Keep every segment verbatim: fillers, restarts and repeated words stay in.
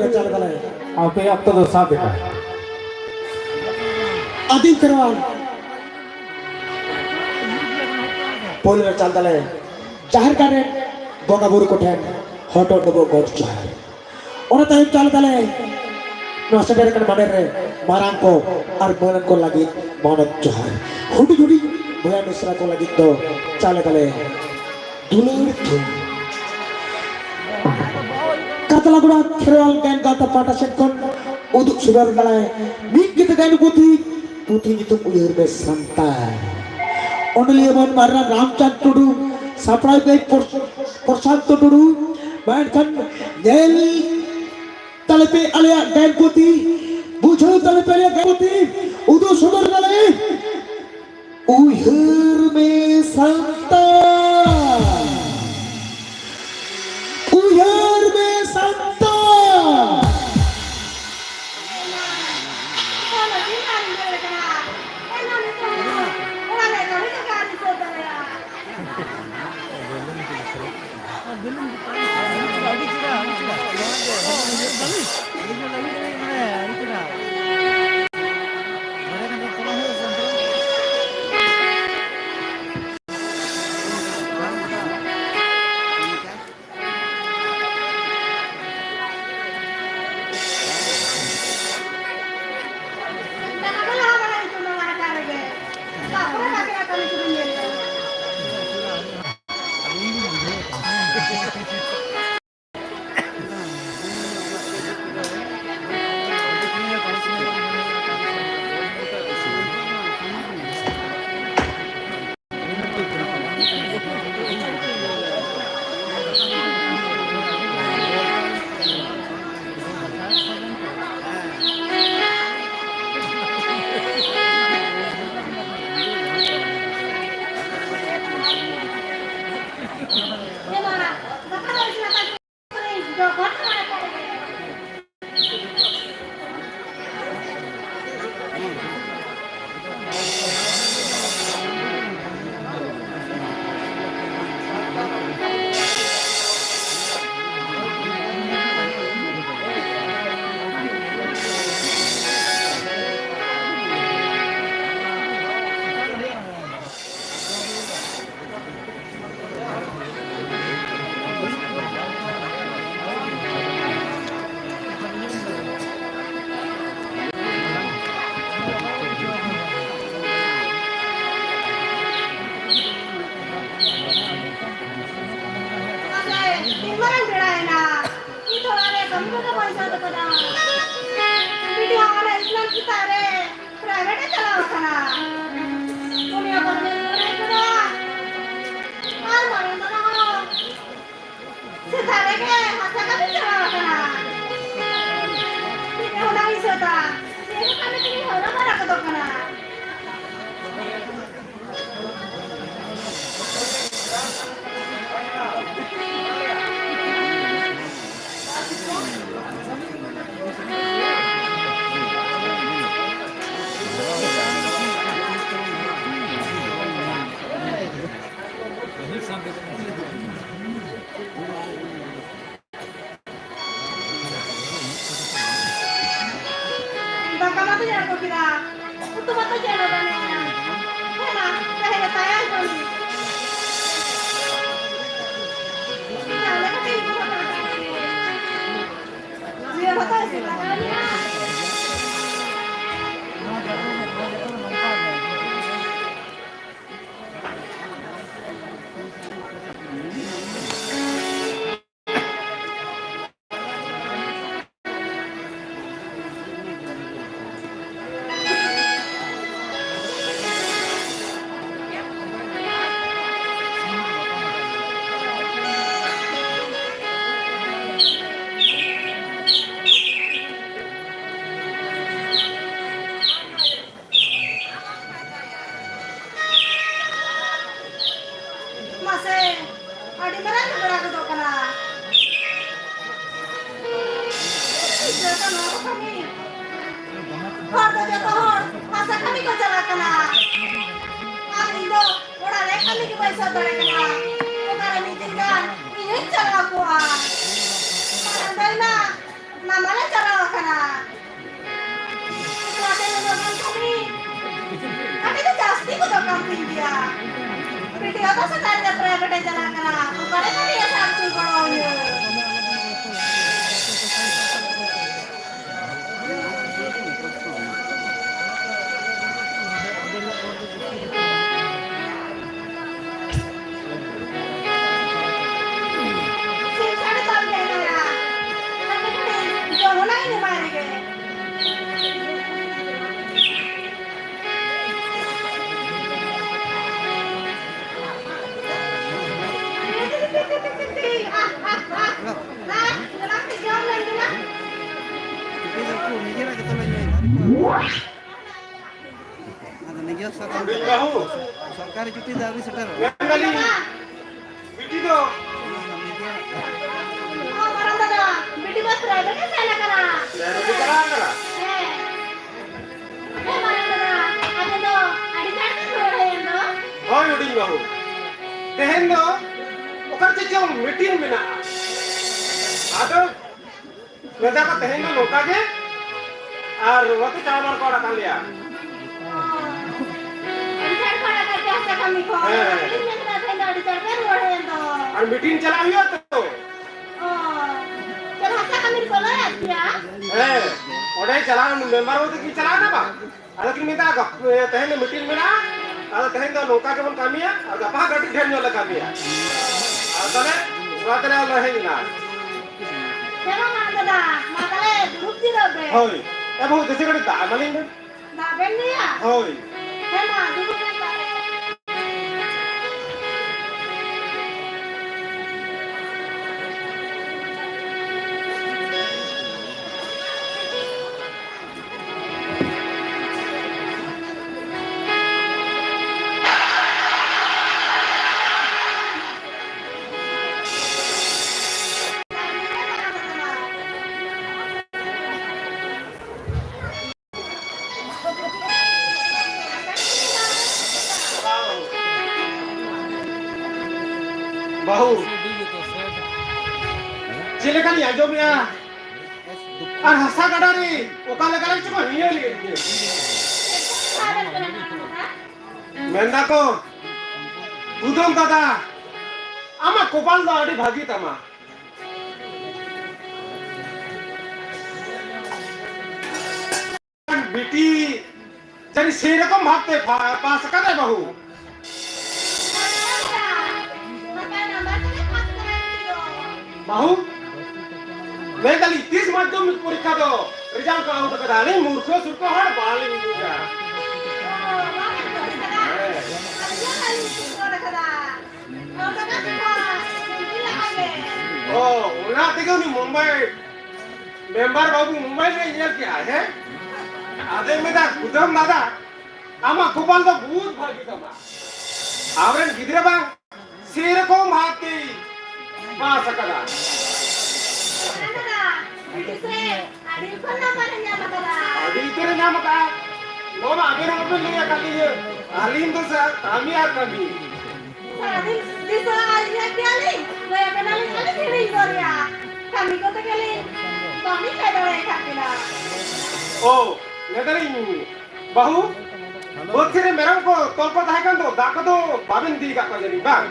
ᱨᱮ ᱪᱟᱞ ᱫᱟᱞᱮ᱾ ᱟᱯᱮ ᱚᱠᱛᱚ ᱫᱚ ᱥᱟᱵ ᱮᱫᱟ᱾ ᱟᱹᱫᱤᱢ ᱠᱷᱮᱨᱣᱟᱞ᱾ ᱯᱳᱭᱞᱳ ᱨᱮ ᱪᱟᱞ ᱫᱟᱞᱮ ᱡᱟᱦᱮᱨ ᱜᱟᱲ ᱨᱮ ᱵᱚᱸᱜᱟ ᱵᱩᱨᱩ ᱠᱚᱴᱷᱮᱱ ᱦᱚᱴᱚᱜ ᱰᱚᱵᱚᱜ ᱜᱚᱰ ᱡᱚᱦᱟᱨ᱾ ᱚᱱᱟ ᱛᱟᱭᱚᱢ ᱪᱟᱞ ᱫᱟᱞᱮ ᱱᱚᱣᱟ ᱥᱮᱴᱮᱨ ᱟᱠᱟᱱ ᱢᱟᱰᱮᱨ ᱨᱮ ᱢᱟᱨᱟᱝ ᱠᱚ ᱟᱨ ᱢᱟᱹᱱ ᱠᱚ ᱞᱟᱹᱜᱤᱫ ᱢᱟᱱᱚᱛ ᱡᱚᱦᱟᱨ᱾ ᱦᱩᱰᱤᱧ ᱦᱩᱰᱤᱧ ᱵᱚᱭᱦᱟ ᱢᱤᱥᱨᱟ ᱠᱚ ᱞᱟᱹᱜᱤᱫ ᱫᱚ ᱪᱟᱞ ᱫᱟᱞᱮ ᱫᱩᱞᱟᱹᱲ ᱛᱷᱩᱢ᱾ ᱠᱟᱛᱞᱟᱜᱚᱲᱟ ᱠᱷᱮᱨᱣᱟᱞ ᱜᱟᱭᱟᱱ ᱜᱟᱶᱛᱟ ᱯᱟᱦᱴᱟ ᱥᱮᱫ ᱠᱷᱚᱱ ᱩᱫᱩᱜ ᱥᱚᱫᱚᱨ ᱫᱟᱞᱮ ᱢᱤᱫ ᱠᱤᱛᱟᱹ ᱜᱟᱭᱟᱱ ᱯᱩᱛᱷᱤ, ᱯᱩᱛᱷᱤ ᱧᱩᱛᱩᱢ ᱩᱭᱦᱟᱹᱨ ᱢᱮ ᱥᱟᱱᱛᱟᱲ᱾ ᱚᱱᱚᱞᱤᱭᱟᱹ ᱢᱟᱹᱱ ᱢᱟᱨᱟᱝ ᱨᱟᱢᱪᱟᱸᱫᱽ ᱴᱩᱰᱩ, ᱥᱟᱯᱲᱟᱣ ᱫᱟᱭ ᱯᱨᱚ-, ᱯᱨᱚᱥᱟᱱᱛᱚ ᱴᱩᱰᱩ᱾ ᱢᱟ ᱮᱱᱠᱷᱟᱱ ᱧᱮᱞ ᱛᱟᱞᱮ ᱯᱮ ᱟᱞᱮᱭᱟᱜ ᱜᱟᱭᱟᱱ ᱯᱩᱛᱷᱤ, ᱵᱩᱡᱷᱟᱹᱣ ᱛᱟᱞᱮ ᱯᱮ ᱟᱞᱮᱭᱟᱜ ᱜᱟᱭᱟᱱ ᱯᱩᱛᱷᱤ, ᱩᱫᱩᱜ ᱥᱚᱫᱚᱨ ᱫᱟᱞᱮ᱾ ᱩᱭᱦᱟᱹᱨ ᱢᱮ ᱥᱟᱱᱛᱟᱲ, ᱩᱭᱦᱟᱹᱨ ᱢᱮ ᱥᱟᱱᱛᱟᱲ᱾ ᱠᱟᱱᱟ᱾ ᱩᱱᱤ ᱦᱚᱸ ᱵᱟᱹᱧ ᱧᱮᱞ ᱠᱟᱫᱟ᱾ ᱟᱨ ᱢᱟᱨᱟᱝ ᱫᱟᱫᱟ ᱦᱚᱸ ᱥᱮᱛᱟᱜ ᱨᱮᱜᱮ ᱦᱟᱥᱟ ᱠᱟᱹᱢᱤ ᱪᱟᱞᱟᱣ ᱟᱠᱟᱱᱟ᱾ ᱪᱮᱫ ᱦᱚᱸ ᱵᱟᱭ ᱥᱟᱹᱛᱟ᱾ ᱪᱮᱫ ᱦᱚᱸ ᱠᱟᱹᱢᱤ ᱛᱮᱜᱮ ᱦᱚᱨᱚ ᱵᱟᱲᱟ ᱜᱚᱫᱚᱜ ᱠᱟᱱᱟ᱾ ᱫᱟᱠᱟ ᱢᱟᱛᱚᱧ ᱟᱬᱜᱚ ᱠᱮᱫᱟ, ᱩᱛᱩ ᱢᱟᱛᱚᱧ ᱪᱚᱸᱫᱟ ᱠᱮᱫᱟ᱾ ᱦᱮᱸ ᱢᱟ, ᱛᱟᱦᱮᱸ ᱜᱮ ᱛᱟᱭᱟ ᱠᱟᱹᱢᱤ᱾ ᱪᱟᱣᱞᱮ ᱠᱟᱹᱴᱤᱡ ᱤᱧ ᱫᱚᱦᱚ ᱠᱟᱜᱼᱟ᱾ ᱡᱤᱞ ᱦᱚᱸᱛᱚ ᱤᱥᱤᱱ ᱞᱟᱜᱟᱣ ᱤᱧᱟ᱾ ᱢᱟᱥᱮ, ᱟᱹᱰᱤ ᱢᱟᱨᱟᱝ ᱡᱷᱚᱜᱽᱲᱟ ᱜᱚᱫᱚᱜ ᱠᱟᱱᱟ᱾ ᱪᱤᱠᱟᱹ ᱠᱟᱱᱟ ᱠᱟᱹᱢᱤ? ᱦᱚᱲ ᱫᱚ ᱡᱚᱛᱚ ᱦᱚᱲ ᱦᱟᱥᱟ ᱠᱟᱹᱢᱤ ᱠᱚ ᱪᱟᱞᱟᱜ ᱠᱟᱱᱟ᱾ ᱟᱨ ᱤᱧ ᱫᱚ ᱚᱲᱟᱜ ᱨᱮ ᱠᱟᱹᱢᱤ ᱜᱮ ᱵᱟᱹᱧ ᱥᱟᱹᱛ ᱫᱟᱲᱮ ᱠᱟᱱᱟ᱾ ᱚᱠᱟᱨᱮ ᱢᱤᱫ ᱫᱤᱱ ᱜᱟᱱ ᱤᱧ ᱦᱚᱸᱧ ᱪᱟᱞᱟᱣ ᱠᱚᱜᱼᱟ᱾ ᱢᱟᱲᱟᱝ ᱫᱚ ᱤᱧ ᱢᱟ ᱱᱟᱢᱟᱞᱮ ᱪᱟᱞᱟᱣ ᱟᱠᱟᱱᱟ᱾ ᱮᱠᱞᱟ ᱛᱮ ᱱᱩᱱᱟᱹᱜ ᱜᱟᱱ ᱠᱟᱹᱢᱤ ᱟᱹᱰᱤ ᱫᱚ ᱡᱟᱹᱥᱛᱤ ᱜᱚᱫᱚᱜ ᱠᱟᱱ ᱛᱤᱧ ᱜᱮᱭᱟ᱾ ᱵᱤᱴᱤ ᱦᱚᱸ ᱫᱚ ᱥᱮᱛᱟᱜ ᱨᱮ ᱯᱨᱟᱭᱵᱷᱮᱴ ᱮ ᱪᱟᱞᱟᱜ ᱠᱟᱱᱟ᱾ ᱚᱠᱟᱨᱮ ᱠᱟᱹᱢᱤᱭᱟ ᱥᱟᱨ ᱥᱩᱨ ᱜᱚᱲᱚ ᱟᱹᱧᱟᱹ? ᱥᱤᱢ ᱥᱟᱹᱲᱤ ᱛᱟᱢ ᱛᱟᱦᱮᱱᱟ᱾ ᱡᱚᱢ ᱦᱚᱸ ᱱᱟᱭ ᱮᱢᱟᱭ ᱨᱮᱜᱮ᱾ ᱤᱭᱟᱹ ᱥᱟᱠᱟᱢ ᱦᱩᱰᱤᱧ ᱵᱟᱹᱦᱩ᱾ ᱥᱚᱨᱠᱟᱨᱤ ᱪᱷᱩᱴᱤ ᱫᱚ ᱟᱹᱣᱨᱤ ᱥᱮᱴᱮᱨᱚᱜᱼᱟ᱾ ᱢᱮᱱᱫᱟᱞᱤᱧ, ᱵᱤᱴᱤ ᱫᱚ? ᱦᱚᱸ, ᱢᱟᱨᱟᱝ ᱫᱟᱫᱟ, ᱵᱤᱴᱤ ᱢᱟ ᱯᱨᱟᱭᱵᱷᱮᱴ ᱮ ᱥᱮᱱ ᱟᱠᱟᱱᱟ᱾ ᱯᱨᱟᱭᱵᱷᱮᱴ ᱮ ᱪᱟᱞᱟᱣ ᱟᱠᱟᱱᱟ? ᱦᱮᱸ᱾ ᱦᱮᱸ, ᱢᱟᱨᱟᱝ ᱫᱟᱫᱟ, ᱟᱯᱮ ᱫᱚ ᱟᱹᱰᱤ ᱪᱟᱬ ᱯᱮ ᱨᱩᱣᱟᱹᱲ ᱦᱮᱡ ᱮᱱ ᱫᱚ᱾ ᱦᱳᱭ, ᱦᱩᱰᱤᱧ ᱵᱟᱹᱦᱩ᱾ ᱛᱮᱦᱮᱧ ᱫᱚ ᱚᱠᱟ ᱨᱮ ᱪᱚᱝ ᱢᱤᱴᱤᱝ ᱢᱮᱱᱟᱜᱼᱟ᱾ ᱟᱫᱚ ᱢᱮᱱᱫᱟ ᱠᱚ ᱛᱮᱦᱮᱧ ᱫᱚ ᱱᱚᱝᱠᱟ ᱜᱮ, ᱟᱨ ᱱᱚᱛᱮ ᱪᱟᱞᱟᱣ ᱵᱟᱨ ᱠᱚ ᱚᱲᱟᱜ ᱠᱟᱱ ᱞᱮᱭᱟ᱾ ᱟᱹᱰᱤ ᱪᱟᱬ ᱠᱚ ᱚᱲᱟᱜ ᱠᱟᱱ ᱯᱮᱭᱟ ᱥᱮ ᱠᱟᱹᱢᱤ ᱠᱷᱚᱱ? ᱦᱮᱸ᱾ ᱚᱱᱟ ᱛᱮᱜᱮᱧ ᱢᱮᱱ ᱠᱮᱫᱟ ᱛᱮᱦᱮᱧ ᱫᱚ ᱟᱹᱰᱤ ᱪᱟᱬ ᱯᱮ ᱨᱩᱣᱟᱹᱲ ᱦᱮᱡ ᱮᱱ ᱫᱚ᱾ ᱟᱨ ᱢᱤᱴᱤᱝ ᱪᱟᱞᱟᱜ ᱦᱩᱭᱩᱜᱼᱟ ᱛᱚ᱾ ᱚ, ᱪᱮᱫ ᱦᱟᱥᱟ ᱠᱟᱹᱢᱤ ᱨᱮᱠᱚ ᱞᱟᱜᱟᱣᱮᱫ ᱯᱮᱭᱟ? ᱦᱮᱸ, ᱚᱸᱰᱮ ᱪᱟᱞᱟᱣ ᱢᱮᱢᱵᱟᱨ ᱵᱟᱹᱵᱩ ᱛᱟᱹᱠᱤᱱ ᱪᱟᱞᱟᱣ ᱮᱱᱟ ᱵᱟᱝ? ᱟᱫᱚ ᱠᱤᱱ ᱢᱮᱛᱟᱜᱼᱟ, ᱜᱟᱯ-، ᱛᱮᱦᱮᱧ ᱫᱚ ᱢᱤᱴᱤᱝ ᱢᱮᱱᱟᱜᱼᱟ, ᱟᱫᱚ ᱛᱮᱦᱮᱧ ᱫᱚ ᱱᱚᱝᱠᱟ ᱜᱮᱵᱚᱱ ᱠᱟᱹᱢᱤᱭᱟ, ᱟᱨ ᱜᱟᱯᱟ ᱦᱚᱸ ᱠᱟᱹᱴᱤᱡ ᱰᱷᱮᱨ ᱧᱚᱜ ᱞᱮ ᱠᱟᱹᱢᱤᱭᱟ᱾ ᱟᱨ ᱛᱟᱦᱞᱮ ᱱᱚᱣᱟ ᱛᱮᱞᱮ ᱟᱞᱮ ᱦᱮᱡ ᱮᱱᱟ᱾ ᱦᱮᱸ ᱢᱟ, ᱢᱟ ᱫᱟᱫᱟ, ᱢᱟ ᱛᱟᱦᱞᱮ ᱫᱩᱲᱩᱵ ᱡᱤᱨᱟᱹᱜ ᱵᱮᱱ᱾ ᱦᱳᱭ, ᱮ ᱵᱟᱹᱵᱩ, ᱫᱮᱥᱤ ᱠᱟᱹᱴᱤᱡ ᱫᱟᱜ ᱮᱢᱟᱞᱤᱧ ᱵᱮᱱ᱾ ᱫᱟᱜ ᱵᱮᱱ ᱧᱩᱭᱟ? ᱦᱳᱭ᱾ ᱦᱮᱸ ᱢᱟ, ᱫᱩᱲᱩᱵ ᱵᱮᱱ ᱛᱟᱦᱞᱮ᱾ ᱵᱟᱹᱦᱩ, ᱪᱮᱫ ᱞᱮᱠᱟᱞᱤᱧ ᱟᱸᱡᱚᱢᱮᱜᱼᱟ? ᱟᱨ ᱦᱟᱥᱟ ᱜᱟᱰᱟ ᱨᱮ ᱚᱠᱟ ᱞᱮᱠᱟ ᱨᱮ ᱪᱚᱠᱚ ᱦᱤᱭᱟᱹ ᱞᱮᱫ ᱜᱮ᱾ ᱢᱮᱱᱫᱟ ᱠᱚ, ᱠᱩᱫᱩᱢ ᱫᱟᱫᱟ, ᱟᱢᱟᱜ ᱠᱚᱯᱟᱞ ᱫᱚ ᱟᱹᱰᱤ ᱵᱷᱟᱹᱜᱤ ᱛᱟᱢᱟ᱾ ᱵᱤᱴᱤ ᱡᱟᱹᱱᱤᱡ ᱥᱮᱭ ᱨᱚᱠᱚᱢ ᱵᱷᱟᱵᱛᱮ ᱯᱟ-, ᱯᱟᱥ ᱟᱠᱟᱫᱟᱭ ᱵᱟᱹᱦᱩ᱾ ᱵᱟᱹᱦᱩ, ᱢᱮᱱᱫᱟᱞᱤᱧ ᱛᱤᱥ ᱢᱟᱫᱽᱫᱷᱚᱢᱤᱠ ᱯᱚᱨᱤᱠᱠᱷᱟ ᱫᱚ ᱨᱮᱡᱟᱞᱴ ᱠᱚ ᱟᱣᱩᱴ ᱟᱠᱟᱫᱟ? ᱟᱹᱞᱤᱧ ᱢᱩᱨᱠᱷᱟᱹ ᱥᱩᱨᱠᱷᱟᱹ ᱦᱚᱲ ᱵᱟᱹᱞᱤᱧ ᱵᱩᱡᱟ᱾ ᱚ, ᱚᱱᱟ ᱛᱮᱜᱮ ᱩᱱᱤ ᱢᱩᱢᱵᱟᱭ ᱢᱮᱢᱵᱟᱨ ᱵᱟᱹᱵᱩ ᱢᱩᱢᱵᱟᱭ ᱨᱮ ᱧᱮᱞ ᱠᱮᱜᱼᱟᱭ, ᱦᱮᱸ? ᱟᱫᱚᱭ ᱢᱮᱱᱫᱟ, ᱠᱩᱫᱟᱹᱢ ᱫᱟᱫᱟ, ᱟᱢᱟᱜ ᱠᱚᱯᱟᱞ ᱫᱚ ᱵᱚᱦᱩᱛ ᱵᱷᱟᱹᱜᱤ ᱛᱟᱢᱟ᱾ ᱟᱢᱨᱮᱱ ᱜᱤᱫᱽᱨᱟᱹ ᱵᱟᱝ ᱥᱮᱨᱚᱠᱚᱢ ᱵᱷᱟᱵᱽ ᱛᱮᱭ ᱯᱟᱥ ᱟᱠᱟᱫᱟ᱾ ᱫᱟᱫᱟ, ᱵᱤᱴᱤ ᱥᱮ ᱟᱹᱰᱤ ᱩᱛᱟᱹᱨ ᱱᱟᱢᱵᱟᱨ ᱮ ᱧᱟᱢ ᱟᱠᱟᱫᱟ᱾ ᱟᱹᱰᱤ ᱩᱛᱟᱹᱨ ᱮ ᱧᱟᱢ ᱟᱠᱟᱫᱟ᱾ ᱱᱚᱣᱟ ᱢᱟ ᱟᱵᱮᱱ ᱦᱚᱸ ᱵᱟᱵᱮᱱ ᱞᱟᱹᱭ ᱟᱠᱟᱫ ᱞᱤᱧᱟᱹ᱾ ᱟᱹᱞᱤᱧ ᱫᱚ ᱥᱟᱨ ᱠᱟᱹᱢᱤ ᱟᱨ ᱠᱟᱹᱢᱤ᱾ ᱥᱟᱨᱟᱫᱤᱱ ᱫᱤᱥᱟᱹ ᱟᱭ ᱦᱮᱡ ᱜᱮᱭᱟᱞᱤᱧ, ᱞᱟᱹᱭ ᱟᱵᱮᱱᱟᱞᱤᱧ ᱟᱹᱞᱤᱧ ᱦᱤᱲᱤᱧ ᱜᱚᱫ ᱮᱫᱟ᱾ ᱠᱟᱹᱢᱤ ᱠᱚᱛᱮ ᱜᱮᱞᱤᱧ ᱵᱟᱹᱞᱤᱧ ᱦᱮᱡ ᱫᱟᱲᱮ ᱟᱠᱟᱫ ᱵᱮᱱᱟ᱾ ᱳ, ᱞᱟᱹᱭ ᱫᱟᱞᱤᱧ ᱵᱟᱹᱦᱩ, ᱵᱟᱹᱫᱽ ᱥᱮᱫ ᱨᱮ ᱢᱮᱨᱚᱢ ᱠᱚ ᱛᱚᱞ ᱠᱚ ᱛᱟᱦᱮᱸ ᱠᱟᱱ ᱫᱚ, ᱫᱟᱜ ᱠᱚᱫᱚ ᱵᱟᱵᱮᱱ ᱤᱫᱤ ᱟᱠᱟᱫ ᱠᱚᱣᱟ ᱡᱟᱹᱱᱤᱡ, ᱵᱟᱝ?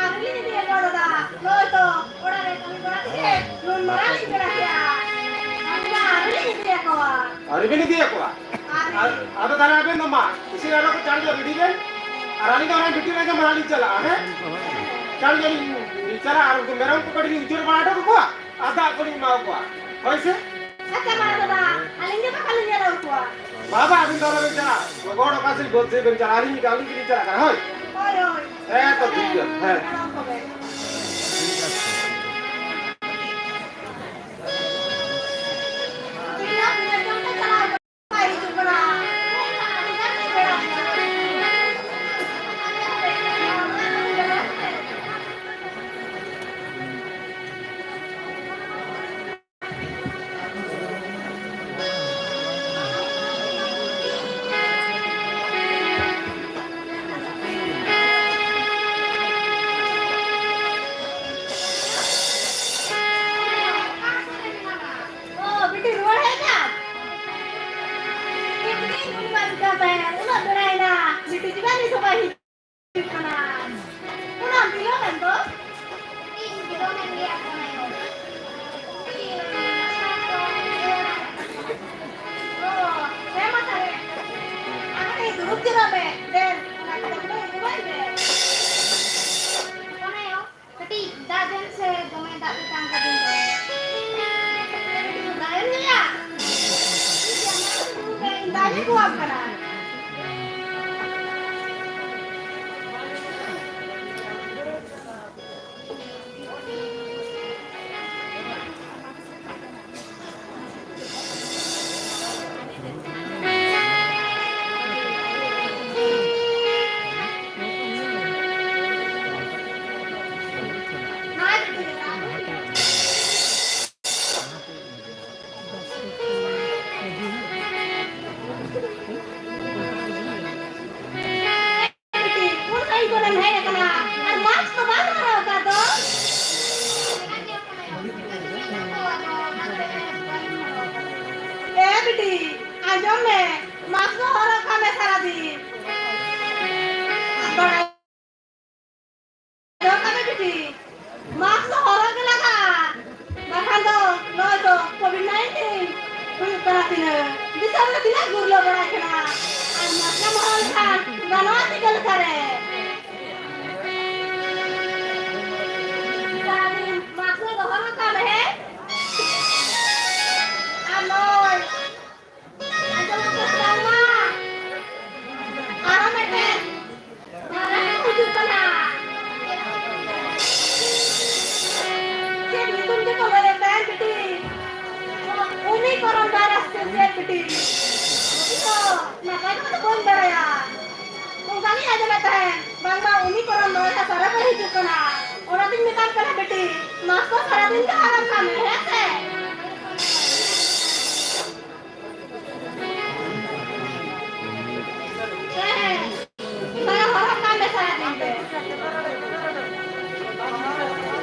ᱟᱹᱣᱨᱤ ᱞᱤᱧ ᱤᱫᱤᱭᱟ ᱠᱚᱣᱟ ᱫᱟᱫᱟ, ᱱᱚᱜᱼᱚᱭ ᱛᱚ ᱚᱲᱟᱜ ᱨᱮ ᱠᱟᱹᱢᱤ ᱵᱟᱲᱟ ᱛᱮᱜᱮ ᱱᱩᱱ ᱢᱟᱨᱟᱝ ᱞᱤᱧ ᱵᱮᱲᱟ ᱠᱮᱜᱼᱟ᱾ ᱟᱹᱣᱨᱤ ᱞᱤᱧ ᱤᱫᱤᱭᱟ ᱠᱚᱣᱟ᱾ ᱟᱹᱣᱨᱤ ᱵᱮᱱ ᱤᱫᱤᱭᱟ ᱠᱚᱣᱟ? ᱟᱹᱣᱨᱤ᱾ ᱟᱨ ᱟᱫᱚ ᱛᱟᱦᱞᱮ ᱟᱵᱮᱱ ᱫᱚ ᱢᱟ, ᱤᱥᱤᱱ ᱟᱨᱚ ᱠᱚ ᱪᱟᱬ ᱧᱚᱜ ᱨᱮᱰᱤ ᱵᱮᱱ, ᱟᱨ ᱟᱹᱞᱤᱧ ᱫᱚ ᱚᱱᱟ ᱰᱤᱭᱩᱴᱤ ᱨᱮᱜᱮ ᱢᱟᱲᱟᱝ ᱞᱤᱧ ᱪᱟᱞᱟᱜᱼᱟ, ᱦᱮᱸ? ᱪᱟᱬ ᱧᱚᱜ ᱞᱤᱧ ᱪᱟᱞᱟᱜᱼᱟ, ᱟᱨ ᱩᱱᱠᱩ ᱢᱮᱨᱚᱢ ᱠᱚ ᱠᱟᱹᱴᱤᱡ ᱞᱤᱧ ᱩᱪᱟᱹᱲ ᱵᱟᱲᱟ ᱦᱚᱴᱚ ᱠᱟᱠᱚᱣᱟ, ᱟᱨ ᱫᱟᱜ ᱠᱚᱞᱤᱧ ᱮᱢᱟ ᱠᱚᱣᱟ, ᱦᱳᱭ ᱥᱮ? ᱟᱪᱪᱷᱟ, ᱢᱟ ᱫᱟᱫᱟ, ᱟᱹᱞᱤᱧ ᱜᱮ ᱵᱟᱠᱷᱟᱱ ᱞᱤᱧ ᱧᱮᱞ ᱟᱹᱜᱩ ᱠᱚᱣᱟ᱾ ᱵᱟᱵᱟ, ᱟᱹᱵᱤᱱ ᱫᱚ ᱟᱞᱚᱵᱤᱱ ᱪᱟᱞᱟᱜᱼᱟ, ᱜᱚᱜᱚ ᱦᱚᱲ ᱚᱠᱟ ᱥᱮᱫ ᱵᱟᱹᱫᱽ ᱥᱮᱫ ᱵᱮᱱ ᱪᱟᱞᱟᱜᱼᱟ, ᱟᱹᱞᱤᱧ, ᱟᱹᱞᱤᱧ ᱜᱮᱞᱤᱧ ᱪᱟᱞᱟᱜ ᱠᱟᱱᱟ, ᱦᱳᱭ? ᱦᱳᱭ, ᱦᱳᱭ᱾ ᱦᱮᱸ ᱛᱚ, ᱴᱷᱤᱠ ᱜᱮᱭᱟ, ᱦᱮᱸ᱾ ᱟᱨᱟᱢ ᱠᱚᱜᱮ᱾ ᱵᱟᱭ ᱦᱤᱡᱩᱜ ᱠᱟᱱᱟ᱾ ᱚ, ᱵᱤᱴᱤ ᱨᱩᱣᱟᱹᱲ ᱦᱮᱡ ᱮᱱᱟ? ᱪᱮᱫ ᱵᱤᱴᱤ, ᱩᱱᱤ ᱢᱟ ᱱᱤᱛᱚᱜ ᱛᱟᱦᱮᱸ, ᱩᱱᱟᱹᱜ ᱵᱮᱲᱟᱭᱮᱱᱟ᱾ ᱵᱤᱴᱤ ᱪᱮᱫᱟᱜ ᱱᱤᱛ ᱦᱚᱸ ᱵᱟᱭ ᱦᱤᱡᱩᱜ ᱠᱟᱱᱟ? ᱩᱱᱟᱹᱜ ᱵᱤᱞᱚᱢ ᱮᱱ ᱫᱚ? ᱤᱧ ᱵᱤᱞᱚᱢ ᱮᱱ ᱜᱮᱭᱟ ᱠᱚ ᱟᱭᱳ᱾ ᱚ, ᱦᱮᱸ ᱢᱟ ᱛᱟᱦᱞᱮ᱾ ᱟᱨ ᱠᱟᱹᱴᱤᱡ ᱫᱩᱲᱩᱵ ᱡᱤᱨᱟᱹᱜ ᱢᱮ᱾ ᱫᱮᱱ, ᱚᱱᱟ ᱠᱚᱫᱚ ᱠᱟᱹᱴᱤᱡ ᱩᱰᱩᱠ ᱟᱭ ᱢᱮ᱾ ᱠᱟᱹᱴᱤᱡ ᱫᱟᱜ ᱫᱮᱱ ᱥᱮ, ᱫᱚᱢᱮ ᱫᱟᱜ ᱛᱮᱛᱟᱝ ᱠᱟᱹᱫᱤᱧ ᱫᱚ᱾ ᱫᱟᱜ ᱮᱢ ᱧᱩᱭᱟ? ᱫᱟᱜ ᱤᱧ ᱟᱹᱜᱩᱣᱟᱢ ᱠᱟᱱᱟ᱾ ᱢᱟᱥᱠ ᱫᱚ ᱦᱚᱨᱚᱜ ᱠᱟᱜ ᱢᱮ ᱥᱟᱨᱟᱫᱤᱱ᱾ ᱵᱟᱲᱟᱭ ᱫᱚᱦᱚ ᱠᱟᱜ ᱢᱮ ᱵᱤᱴᱤ, ᱢᱟᱥᱠ ᱫᱚ ᱦᱚᱨᱚᱜ ᱜᱮ ᱞᱟᱜᱟᱜᱼᱟ, ᱵᱟᱠᱷᱟᱱ ᱫᱚ ᱱᱚᱜᱼᱚᱭ ᱛᱚ ᱠᱳᱵᱷᱤᱰ ᱱᱟᱭᱤᱱᱴᱤᱱ ᱦᱩᱭᱩᱜ ᱠᱟᱱᱟ᱾ ᱛᱤᱱᱟᱹᱜ ᱫᱤᱥᱚᱢ ᱨᱮ ᱛᱤᱱᱟᱹᱜ ᱜᱩᱨᱞᱟᱹ ᱵᱟᱲᱟᱭ ᱠᱟᱱᱟ, ᱟᱨ ᱢᱟᱥᱠ ᱮᱢ ᱦᱚᱨᱚᱜ ᱞᱮᱠᱷᱟᱱ ᱜᱟᱱᱚᱜᱼᱟ ᱪᱤᱠᱟᱹ ᱞᱮᱠᱟᱨᱮ? ᱥᱟᱨᱟᱫᱤᱱ ᱢᱟᱥᱠ ᱫᱚ ᱦᱚᱨᱚᱜ ᱠᱟᱜ ᱢᱮ, ᱦᱮᱸ? ᱟᱨ ᱱᱚᱜᱼᱚᱭ ᱟᱨᱦᱚᱸ ᱢᱤᱫᱴᱮᱱ ᱵᱷᱟᱭᱨᱟᱥ ᱦᱤᱡᱩᱜ ᱠᱟᱱᱟ᱾ ᱪᱮᱫ ᱧᱩᱛᱩᱢ ᱪᱚᱠᱚ ᱞᱟᱹᱭᱮᱫ ᱛᱟᱦᱮᱸ ᱵᱤᱴᱤ? ᱚᱢᱤᱠᱨᱚᱱ ᱵᱷᱟᱭᱨᱟᱥ ᱥᱮ ᱪᱮᱫ ᱵᱤᱴᱤ? ᱤᱧ ᱫᱚ ᱱᱟᱯᱟᱭ ᱠᱟᱛᱷᱟ ᱫᱚ ᱵᱟᱹᱧ ᱵᱟᱲᱟᱭᱟ᱾ ᱚᱱᱠᱟᱜᱤᱧ ᱟᱸᱡᱚᱢᱮᱫ ᱛᱟᱦᱮᱸᱫ, ᱵᱟᱝᱢᱟ ᱚᱢᱤᱠᱨᱚᱱ ᱱᱚᱣᱟ ᱴᱚᱴᱷᱟ ᱨᱮ ᱦᱤᱡᱩᱜ ᱠᱟᱱᱟ᱾ ᱚᱱᱟᱛᱤᱧ ᱢᱮᱛᱟᱢ ᱠᱟᱱᱟ ᱵᱤᱴᱤ, ᱢᱟᱥᱠ ᱫᱚ ᱥᱟᱨᱟᱫᱤᱱ ᱜᱮ ᱦᱚᱨᱚᱜ ᱠᱟᱜ ᱢᱮ, ᱦᱮᱸ ᱥᱮ? ᱦᱮᱸ, ᱦᱮᱸ᱾ ᱚᱱᱟ ᱦᱚᱨᱚᱜ ᱠᱟᱜ ᱢᱮ ᱥᱟᱨᱟᱫᱤᱱ ᱜᱮ᱾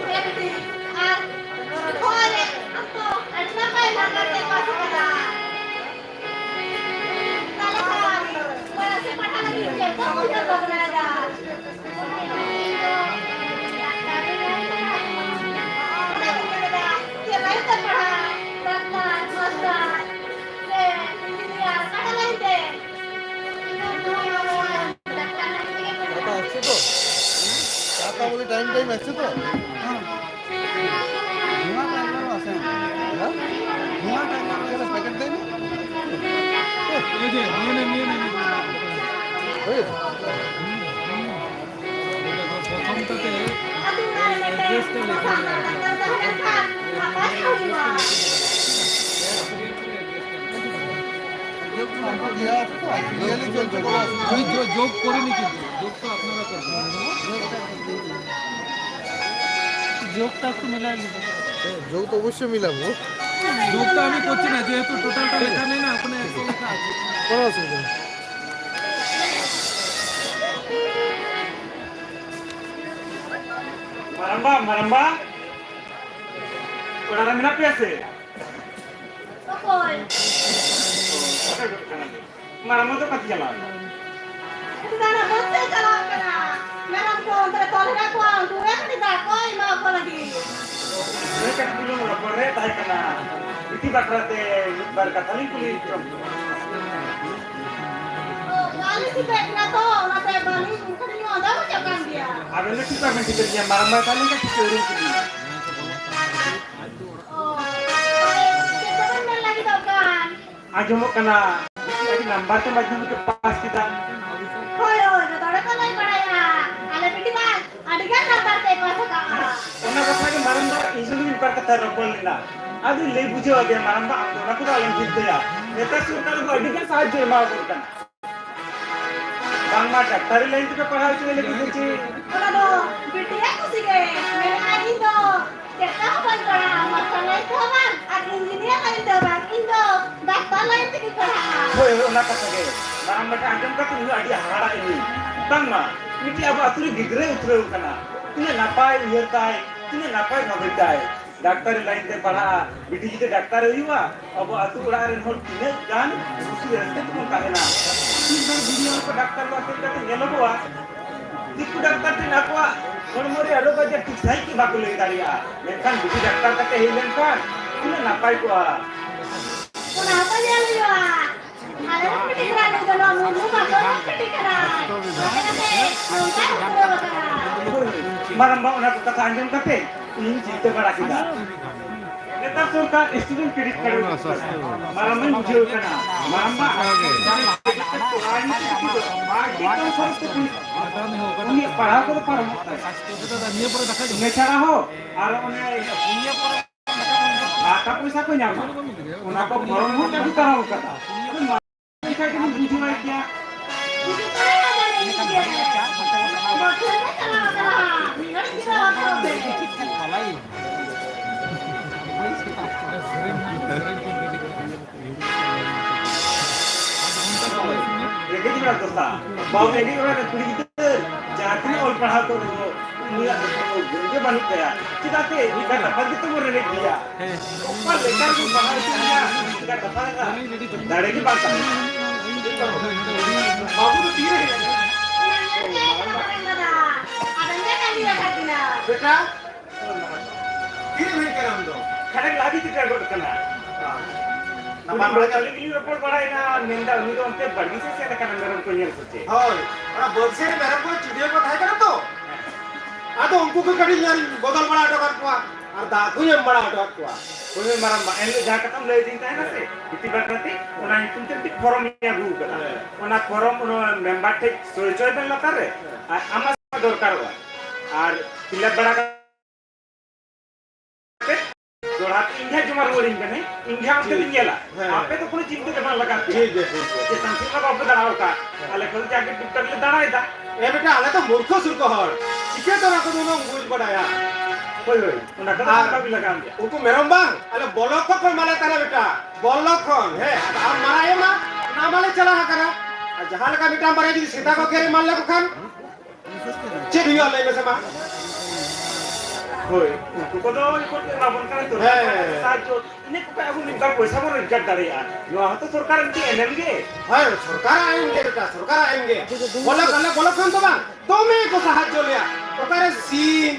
ᱦᱮᱸ ᱵᱤᱴᱤ, ᱟᱨ ᱦᱳᱭ, ᱟᱢ ᱫᱚ ᱟᱹᱰᱤ ᱱᱟᱯᱟᱭ ᱱᱟᱢᱵᱟᱨ ᱛᱮ ᱯᱟᱥ ᱠᱟᱱᱟ᱾ ᱛᱟᱦᱞᱮ ᱠᱷᱟᱱ, ᱢᱟᱲᱟᱝ ᱥᱮᱫ ᱯᱟᱲᱦᱟᱜ ᱞᱟᱹᱜᱤᱫ ᱪᱮᱫ ᱠᱚᱢ ᱩᱭᱦᱟᱹᱨ ᱵᱷᱟᱵᱽᱱᱟᱭᱮᱫᱟ? ᱤᱧ ᱫᱚ ᱰᱟᱠᱛᱟᱨ ᱵᱮᱱᱟᱣ ᱥᱟᱱᱟᱭᱤᱧᱟ᱾ ᱚᱱᱟᱛᱤᱧ ᱢᱮᱱᱮᱫᱟ, ᱪᱮᱫ ᱞᱟᱭᱤᱱ ᱛᱮ ᱯᱟᱲᱦᱟᱜ? ᱰᱟᱠᱛᱟᱨ, ᱢᱟᱥᱴᱟᱨ, ᱥᱮ ᱤᱧᱡᱤᱱᱤᱭᱟᱨ, ᱚᱠᱟᱴᱟᱜ ᱞᱟᱭᱤᱱ ᱛᱮ? ᱤᱧ ᱫᱚ ᱰᱟᱠᱛᱟᱨ ᱞᱟᱭᱤᱱ ᱛᱮᱜᱮ ᱯᱟᱲᱦᱟᱜ᱾ ᱪᱟᱯᱟ ᱟᱥছে তো? চাপা বলে টাইম টাইম আসছে তো? ᱦᱮᱸ। ᱱᱚᱣᱟ ᱴᱟᱭᱤᱢ ᱨᱮ ᱟᱥᱮ? ᱦᱮᱸ? ᱱᱚᱣᱟ ᱴᱟᱭᱤᱢ ᱨᱮ ᱟᱥᱮ? ᱯᱮᱠᱮᱴ ᱫᱮᱱ। এই যে, নিয়ে নে, নিয়ে নে, নিয়ে নে। ওই। প্রথমটাতে অ্যাড্রেসটা লেখা নেই। যোগ, যোগ, যোগ করিনি কিন্তু, যোগ তো আপনারা করবেন। যোগটা একটু মিলাই নিন। যোগ তো অবশ্যই মিলাবো। যোগটা আমি করছি না, যেহেতু টোটালটা লেখা নেই না, ওখানে একশো লেখা আছে। কোনো অসুবিধা নেই। ᱢᱟᱨᱟᱝᱵᱟ, ᱢᱟᱨᱟᱝᱵᱟ, ᱚᱲᱟᱜ ᱨᱮ ᱢᱮᱱᱟᱜ ᱯᱮᱭᱟ ᱥᱮ? ᱚᱠᱚᱭ? ᱚᱠᱚᱭ ᱠᱚ ᱠᱟᱱᱟ? ᱢᱟᱨᱟᱝ ᱫᱚ ᱠᱟᱹᱴᱤᱡ ᱪᱟᱞᱟᱣ ᱮᱱᱟ᱾ ᱩᱱᱠᱩ ᱫᱚ ᱦᱟᱱᱟ ᱵᱟᱹᱫᱽ ᱥᱮᱫ ᱪᱟᱞᱟᱣ ᱠᱟᱱᱟ᱾ ᱢᱮᱨᱚᱢ ᱠᱚ ᱚᱱᱛᱮ ᱨᱮ ᱛᱚᱞ ᱦᱮᱱᱟᱜ ᱠᱚᱣᱟ, ᱩᱱᱠᱩ ᱜᱮ ᱠᱟᱹᱴᱤᱡ ᱫᱟᱜ ᱠᱚ ᱮᱢᱟ ᱠᱚ ᱞᱟᱹᱜᱤᱫ᱾ ᱦᱳᱭ, ᱠᱟᱹᱴᱤᱡ ᱪᱩᱞᱩᱝ ᱨᱚᱯᱚᱲ ᱨᱮ ᱛᱟᱦᱮᱸ ᱠᱟᱱᱟ᱾ ᱵᱤᱴᱤ ᱵᱟᱠᱷᱨᱟ ᱛᱮ ᱢᱤᱫ ᱵᱟᱨ ᱠᱟᱛᱷᱟ ᱞᱤᱧ ᱠᱩᱞᱤ ᱦᱚᱪᱚ᱾ ᱚ, ᱵᱟᱹᱞᱤᱧ ᱴᱷᱤᱠᱟᱹᱭᱮᱫ ᱠᱤᱱᱟ ᱛᱚ, ᱚᱱᱟᱛᱮ ᱵᱟᱹᱞᱤᱧ, ᱠᱟᱹᱴᱤᱡ ᱞᱤᱧ ᱚᱸᱰᱮ ᱦᱚᱪᱚᱜ ᱠᱟᱱ ᱜᱮᱭᱟ᱾ ᱟᱵᱮᱱ ᱫᱚ ᱪᱮᱫ ᱵᱟᱵᱮᱱ ᱴᱷᱤᱠᱟᱹ ᱞᱤᱧᱟ, ᱢᱟᱨᱟᱝ ᱵᱟᱭ ᱛᱟᱦᱮᱸ ᱞᱮᱱᱠᱷᱟᱱ ᱴᱷᱤᱠᱟᱹ ᱩᱨᱩᱢ ᱠᱮᱫᱤᱧᱟ᱾ ᱚ, ᱛᱟᱦᱞᱮ ᱪᱮᱫ ᱠᱚᱵᱮᱱ ᱢᱮᱱ ᱞᱟᱹᱜᱤᱫᱚᱜ ᱠᱟᱱ? ᱟᱸᱡᱚᱢᱚᱜ ᱠᱟᱱᱟ, ᱟᱹᱰᱤ ᱱᱟᱢᱵᱟᱨ ᱛᱮ ᱢᱟᱫᱽᱫᱷᱚᱢᱤᱠ ᱮ ᱯᱟᱥ ᱠᱮᱫᱟ᱾ ᱦᱳᱭ, ᱦᱳᱭ, ᱡᱚᱛᱚ ᱦᱚᱲ ᱠᱚ ᱞᱟᱹᱭ ᱵᱟᱲᱟᱭᱟ, ᱟᱞᱮ ᱵᱤᱴᱤ ᱢᱟ ᱟᱹᱰᱤ ᱜᱟᱱ ᱱᱟᱢᱵᱟᱨ ᱛᱮᱭ ᱯᱟᱥ ᱟᱠᱟᱫᱼᱟ᱾ ᱚᱱᱟ ᱠᱟᱛᱷᱟ ᱜᱮ ᱢᱟᱨᱟᱝ ᱫᱚ ᱤᱧ ᱥᱟᱶ ᱢᱤᱫ ᱵᱟᱨ ᱠᱟᱛᱷᱟ ᱨᱚᱯᱚᱲ ᱞᱮᱱᱟ᱾ ᱟᱫᱚᱧ ᱞᱟᱹᱭ ᱵᱩᱡᱷᱟᱹᱣ ᱟᱫᱮᱭᱟ, ᱢᱟᱨᱟᱝ ᱫᱚ ᱟᱢ ᱫᱚ ᱚᱱᱟ ᱠᱚᱫᱚ ᱟᱞᱚᱢ ᱪᱤᱱᱛᱟᱹᱭᱟ᱾ ᱱᱮᱛᱟᱨ ᱥᱚᱨᱠᱟᱨ ᱫᱚ ᱟᱹᱰᱤ ᱜᱟᱱ ᱥᱟᱦᱟᱡᱽᱡᱚ ᱮᱢᱟ ᱵᱚᱱ ᱠᱟᱱᱟ᱾ ᱵᱟᱝᱢᱟ ᱰᱟᱠᱛᱟᱨᱤ ᱞᱟᱭᱤᱱ ᱛᱮᱯᱮ ᱯᱟᱲᱦᱟᱣ ᱦᱚᱪᱚᱭᱮ ᱞᱟᱹᱜᱤᱫ ᱫᱚ ᱪᱮᱫ? ᱚᱱᱟ ᱫᱚ ᱵᱤᱴᱤᱭᱟᱜ ᱠᱩᱥᱤ ᱜᱮ᱾ ᱢᱮᱱᱮᱫᱼᱟᱭ, "ᱤᱧ ᱫᱚ ᱪᱮᱫ ᱦᱚᱸ ᱵᱟᱹᱧ ᱯᱟᱲᱦᱟᱜᱼᱟ, ᱢᱟᱥᱴᱟᱨ ᱞᱟᱭᱤᱱ ᱛᱮᱦᱚᱸ ᱵᱟᱝ ᱟᱨ ᱤᱧᱡᱤᱱᱤᱭᱟᱨ ᱞᱟᱭᱤᱱ ᱛᱮᱦᱚᱸ ᱵᱟᱝ, ᱤᱧ ᱫᱚ ᱰᱟᱠᱛᱟᱨ ᱞᱟᱭᱤᱱ ᱛᱮᱜᱮᱧ ᱯᱟᱲᱦᱟᱜᱼᱟ᱾" ᱦᱳᱭ, ᱦᱳᱭ, ᱚᱱᱟ ᱠᱟᱛᱷᱟ ᱜᱮ᱾ ᱢᱟᱨᱟᱝ ᱵᱮᱴᱟ ᱟᱸᱡᱚᱢ ᱠᱟᱛᱮ ᱤᱧ ᱦᱚᱸ ᱟᱹᱰᱤ ᱦᱟᱦᱟᱲᱟᱜ ᱮᱱᱟᱹᱧ᱾ ᱵᱟᱝᱢᱟ ᱢᱤᱫᱴᱤᱡ ᱟᱵᱚ ᱟᱹᱛᱩ ᱨᱮ ᱜᱤᱫᱽᱨᱟᱹᱭ ᱩᱛᱨᱟᱹᱣ ᱠᱟᱱᱟ᱾ ᱛᱤᱱᱟᱹᱜ ᱱᱟᱯᱟᱭ ᱩᱭᱦᱟᱹᱨ ᱛᱟᱭ, ᱛᱤᱱᱟᱹᱜ ᱱᱟᱯᱟᱭ ᱵᱷᱟᱵᱮ ᱛᱟᱭ᱾ ᱰᱟᱠᱛᱟᱨᱤ ᱞᱟᱭᱤᱱ ᱛᱮ ᱯᱟᱲᱦᱟᱜᱼᱟ, ᱵᱤᱴᱤ ᱡᱩᱫᱤ ᱰᱟᱠᱛᱟᱨ ᱮ ᱦᱩᱭᱩᱜᱼᱟ, ᱟᱵᱚ ᱟᱹᱛᱩ ᱚᱲᱟᱜ ᱨᱮᱱ ᱦᱚᱲ ᱛᱤᱱᱟᱹᱜ ᱜᱟᱱ ᱠᱩᱥᱤ ᱨᱟᱹᱥᱠᱟᱹ ᱛᱮᱵᱚᱱ ᱛᱟᱦᱮᱱᱟ᱾ ᱢᱤᱫ ᱦᱚᱲ ᱵᱩᱲᱦᱤ ᱦᱚᱲ ᱠᱚ ᱰᱟᱠᱛᱟᱨ ᱠᱚ ᱟᱹᱠᱷᱨᱤᱧ ᱠᱟᱛᱮ ᱧᱮᱞᱚᱜᱚᱜᱼᱟ, ᱫᱤᱠᱩ ᱰᱟᱠᱛᱟᱨ ᱴᱷᱮᱱ ᱟᱠᱚᱣᱟᱜ ᱦᱚᱲᱢᱚ ᱨᱮᱭᱟᱜ ᱨᱳᱜᱽ ᱟᱡᱟᱨ ᱴᱷᱤᱠ ᱥᱟᱺᱦᱤᱡ ᱜᱮ ᱵᱟᱠᱚ ᱞᱟᱹᱭ ᱫᱟᱲᱮᱭᱟᱜᱼᱟ, ᱢᱮᱱᱠᱷᱟᱱ ᱵᱤᱴᱤ ᱰᱟᱠᱛᱟᱨ ᱠᱟᱛᱮ ᱦᱮᱡ ᱞᱮᱱᱠᱷᱟᱱ ᱛᱤᱱᱟᱹᱜ ᱱᱟᱯᱟᱭ ᱠᱚᱜᱼᱟ᱾ ᱚᱱᱟ ᱦᱚᱸᱛᱚ ᱧᱮᱞ ᱦᱩᱭᱩᱜᱼᱟ᱾ ᱟᱞᱮ ᱨᱮᱱ ᱵᱤᱴᱤ ᱠᱟᱱᱟᱭ ᱱᱩᱭ ᱫᱚ, ᱱᱚᱣᱟ ᱢᱩᱨᱢᱩ ᱵᱟᱠᱚ ᱨᱮᱱ ᱵᱤᱴᱤ ᱠᱟᱱᱟᱭ᱾ ᱚᱱᱟ ᱠᱟᱛᱮ ᱱᱚᱝᱠᱟᱭ ᱩᱛᱨᱟᱹᱣ ᱟᱠᱟᱱᱟ᱾ ᱢᱟᱨᱟᱝᱵᱟ ᱚᱱᱟ ᱠᱚ ᱠᱟᱛᱷᱟ ᱟᱸᱡᱚᱢ ᱠᱟᱛᱮ ᱤᱧ ᱪᱤᱱᱛᱟᱹ ᱵᱟᱲᱟ ᱠᱮᱫᱟ᱾ ᱱᱮᱛᱟᱨ ᱥᱚᱨᱠᱟᱨ student credit card ᱮ ᱩᱰᱩᱠ ᱠᱟᱫᱟ᱾ ᱢᱟᱨᱟᱝᱵᱟᱧ ᱵᱩᱡᱷᱟᱹᱣ ᱠᱟᱱᱟ᱾ ᱢᱟᱨᱟᱝᱵᱟ ᱟᱡ ᱠᱚᱲᱟ ᱜᱤᱫᱽᱨᱟᱹ ᱠᱚ ᱟᱹᱰᱤ ᱠᱚᱢ ᱥᱚᱨᱚᱥ ᱛᱮ ᱯᱩᱞᱤᱥ᱾ ᱩᱱᱤᱭᱟᱜ ᱯᱟᱲᱦᱟᱣ ᱠᱚᱫᱚ ᱯᱟᱨᱚᱢᱚᱜ ᱛᱟᱭᱟ᱾ ᱤᱱᱟᱹ ᱪᱷᱟᱲᱟ ᱦᱚᱸ ᱟᱨ ᱚᱱᱮ ᱴᱟᱠᱟ ᱯᱚᱭᱥᱟ ᱠᱚ ᱧᱟᱢᱟ, ᱚᱱᱟ ᱠᱚ ᱯᱷᱚᱨᱢ ᱦᱚᱸ ᱪᱟᱹᱞᱩ ᱛᱟᱨᱟ ᱟᱠᱟᱫᱟ᱾ ᱮᱱᱠᱷᱟᱱ ᱜᱮᱵᱚᱱ ᱵᱩᱡᱷᱟᱹᱣᱟᱭ ᱠᱮᱭᱟ᱾ ᱨᱮᱸᱜᱮᱡ ᱚᱲᱟᱜ ᱫᱚᱥᱟ, ᱵᱟᱵᱩ ᱨᱮᱸᱜᱮᱡ ᱚᱲᱟᱜ ᱨᱮ ᱠᱩᱲᱤ ᱜᱤᱫᱟᱹᱨ ᱡᱟᱦᱟᱸ ᱛᱤᱱᱟᱹᱜ ᱚᱞ ᱯᱟᱲᱦᱟᱣ ᱠᱚ ᱨᱮᱦᱚᱸ ᱩᱱᱤᱭᱟᱜ ᱫᱚ ᱠᱳᱱᱳ ᱜᱩᱱ ᱜᱮ ᱵᱟᱹᱱᱩᱜ ᱛᱟᱭᱟ᱾ ᱪᱮᱫᱟᱜ ᱥᱮ ᱮᱸᱜᱟᱛ ᱟᱯᱟᱛ ᱜᱮᱛᱚ ᱵᱚᱱ ᱨᱮᱸᱜᱮᱡ ᱜᱮᱭᱟ᱾ ᱚᱠᱟ ᱞᱮᱠᱟ ᱨᱮᱵᱚᱱ ᱯᱟᱲᱦᱟᱣ ᱦᱚᱪᱚ ᱮᱭᱟ, ᱮᱸᱜᱟᱛ ᱟᱯᱟᱛ ᱫᱟᱲᱮ ᱜᱮ ᱵᱟᱝ ᱛᱟᱦᱮᱱᱟ᱾ ᱵᱮᱴᱟ, ᱛᱤᱨᱮᱢ ᱦᱮᱡ ᱠᱟᱱᱟ ᱟᱢ ᱫᱚ? ᱠᱷᱟᱱᱮᱠ ᱞᱟᱦᱟ ᱜᱮ ᱥᱮᱴᱮᱨ ᱜᱚᱫ ᱠᱟᱱᱟ᱾ ᱱᱟᱯᱟᱭ ᱵᱟᱲᱟ ᱜᱮ? ᱟᱹᱞᱤᱧ ᱜᱮᱞᱤᱧ ᱨᱚᱯᱚᱲ ᱵᱟᱲᱟᱭᱮᱱᱟ, ᱢᱮᱱᱫᱟ ᱩᱱᱤ ᱫᱚ ᱚᱱᱛᱮ ᱵᱟᱲᱜᱮ ᱥᱮᱫ ᱥᱮᱱ ᱟᱠᱟᱱᱟ ᱢᱮᱨᱚᱢ ᱠᱚ ᱧᱮᱞ ᱥᱮ ᱪᱮᱫ? ᱦᱳᱭ, ᱚᱱᱟ ᱵᱟᱹᱫᱽ ᱥᱮᱫ ᱨᱮ ᱢᱮᱨᱚᱢ ᱠᱚ ᱪᱤᱰᱤᱭᱟᱹ ᱠᱚ ᱛᱟᱦᱮᱸ ᱠᱟᱱᱟ ᱛᱚ᱾ ᱟᱫᱚ ᱩᱱᱠᱩ ᱠᱚ ᱠᱟᱹᱴᱤᱡ ᱧᱮᱞ ᱵᱚᱫᱚᱞ ᱵᱟᱲᱟ ᱦᱚᱴᱚ ᱠᱟᱜ ᱠᱚᱣᱟ ᱟᱨ ᱫᱟᱜ ᱠᱚᱧ ᱮᱢ ᱵᱟᱲᱟ ᱦᱚᱴᱚ ᱠᱟᱜ ᱠᱚᱣᱟ᱾ ᱦᱳᱭ, ᱦᱳᱭ, ᱢᱟᱨᱟᱝᱵᱟ, ᱮᱱᱦᱤᱞᱳᱜ ᱡᱟᱦᱟᱸ ᱠᱟᱛᱷᱟᱢ ᱞᱟᱹᱭ ᱟᱹᱫᱤᱧ ᱛᱟᱦᱮᱱᱟ ᱥᱮ, ᱦᱮᱸ᱾ ᱵᱤᱴᱤ ᱵᱟᱠᱷᱨᱟ ᱛᱮ, ᱚᱱᱟ ᱧᱩᱛᱩᱢ ᱛᱮ ᱢᱤᱫᱴᱤᱡ ᱯᱷᱚᱨᱚᱢ ᱤᱧ ᱟᱹᱜᱩ ᱟᱠᱟᱫᱟ᱾ ᱦᱮᱸ᱾ ᱚᱱᱟ ᱯᱷᱚᱨᱚᱢ ᱚᱱᱟ ᱢᱮᱢᱵᱟᱨ ᱴᱷᱮᱡ ᱥᱳᱭ ᱦᱚᱪᱚᱭ ᱵᱮᱱ ᱞᱟᱛᱟᱨ ᱨᱮ, ᱦᱮᱸ᱾ ᱟᱨ ᱟᱢᱟᱜ ᱥᱚᱢᱚᱭ ᱫᱚᱨᱠᱟᱨᱚᱜᱼᱟ᱾ ᱟᱨ ᱯᱷᱤᱞᱟᱯ ᱵᱟᱲᱟ ᱠᱟᱛᱮ ᱫᱚᱦᱲᱟ ᱛᱮ ᱤᱧ ᱜᱮ ᱦᱟᱸᱜ ᱡᱚᱢᱟ ᱨᱩᱣᱟᱹᱲᱤᱧ ᱵᱮᱱ, ᱦᱮᱸ? ᱤᱧ ᱜᱮ ᱦᱟᱸᱜ ᱚᱱᱛᱮ ᱴᱷᱤᱠ᱾ ᱫᱚᱧ ᱧᱮᱞᱟ᱾ ᱦᱮᱸ᱾ ᱟᱯᱮ ᱫᱚ ᱠᱳᱱᱳ ᱪᱤᱱᱛᱟᱹ ᱜᱮ ᱵᱟᱝ ᱞᱟᱜᱟᱜ ᱯᱮᱭᱟ᱾ ᱴᱷᱤᱠ ᱜᱮᱭᱟ, ᱴᱷᱤᱠ ᱜᱮᱭᱟ᱾ ᱪᱮᱛᱟᱱ ᱥᱮᱫ ᱢᱟ ᱵᱟᱯᱮ ᱫᱟᱬᱟ ᱟᱠᱟᱫ᱾ ᱦᱮᱸ᱾ ᱟᱞᱮ ᱠᱚᱫᱚ ᱡᱟᱜᱮ ᱴᱩᱠ ᱴᱟᱠ ᱞᱮ ᱫᱟᱬᱟᱭᱮᱫᱟ᱾ ᱮ ᱵᱮᱴᱟ, ᱟᱞᱮ ᱫᱚ ᱢᱩᱨᱠᱷᱚ ᱥᱩᱨᱠᱷᱚ ᱦᱚᱲ, ᱪᱤᱠᱟᱹᱛᱮ ᱚᱱᱟ ᱠᱚᱫᱚ ᱩᱱᱟᱹᱜ ᱮᱢ ᱵᱩᱡᱽ ᱵᱟᱲᱟᱭᱟ? ᱦᱳᱭ, ᱦᱳᱭ, ᱚᱱᱟ ᱠᱚᱫᱚ ᱟᱨ ᱚᱱᱠᱟ ᱜᱮ ᱞᱟᱜᱟᱜ ᱜᱮᱭᱟ᱾ ᱩᱱᱠᱩ ᱢᱮᱨᱚᱢ ᱵᱟᱝ, ᱟᱞᱮ ᱵᱞᱚᱠ ᱠᱷᱚᱱ ᱠᱚ ᱮᱢᱟᱞᱮ ᱠᱟᱱᱟ ᱵᱮᱴᱟ, ᱵᱞᱚᱠ ᱠᱷᱚᱱ, ᱦᱮᱸ, ᱟᱫᱚ ᱟᱢ ᱢᱟᱨᱟᱝ ᱮᱢᱟ, ᱚᱱᱟ ᱢᱟᱞᱮ ᱪᱟᱞᱟᱣ ᱟᱠᱟᱱᱟ᱾ ᱟᱨ ᱡᱟᱦᱟᱸ ᱞᱮᱠᱟ ᱢᱤᱫᱴᱟᱝ ᱵᱟᱨᱭᱟ ᱡᱩᱫᱤ ᱥᱮᱛᱟ ᱠᱚ ᱜᱮᱨ ᱮᱢᱟᱱ ᱞᱮᱠᱚ ᱠᱷᱟᱱ, ᱪᱮᱫ ᱦᱩᱭᱩᱜᱼᱟ ᱞᱟᱹᱭ ᱢᱮᱥᱮ ᱢᱟ? ᱦᱳᱭ, ᱩᱱᱠᱩ ᱠᱚᱫᱚ ᱨᱤᱯᱳᱨᱴ ᱠᱚ ᱮᱢᱟ ᱵᱚᱱ ᱠᱟᱱᱟ ᱛᱚ, ᱦᱮᱸ᱾ ᱥᱟᱦᱟᱡᱽᱡᱚ, ᱤᱱᱟᱹ ᱠᱚᱛᱮ ᱟᱵᱚ ᱢᱤᱫ ᱵᱟᱨ ᱯᱚᱭᱥᱟ ᱵᱚᱱ ᱨᱳᱡᱽᱜᱟᱨ ᱫᱟᱲᱮᱭᱟᱜᱼᱟ᱾ ᱱᱚᱣᱟ ᱦᱚᱸᱛᱚ ᱥᱚᱨᱠᱟᱨ ᱢᱤᱫᱴᱤᱡ ᱮᱱᱮᱢ ᱜᱮ᱾ ᱦᱳᱭ, ᱥᱚᱨᱠᱟᱨᱟᱜ ᱮᱢ ᱜᱮ ᱵᱮᱴᱟ, ᱥᱚᱨᱠᱟᱨᱟᱜ ᱮᱢ ᱜᱮ᱾ ᱵᱚᱞᱮ ᱟᱞᱮ ᱵᱚᱞᱚ ᱠᱷᱚᱱ ᱫᱚ ᱵᱟᱝ, ᱫᱚᱢᱮ ᱠᱚ ᱥᱟᱦᱟᱡᱽᱡᱚ ᱞᱮᱭᱟ᱾ ᱚᱠᱟᱨᱮ ᱥᱤᱢ,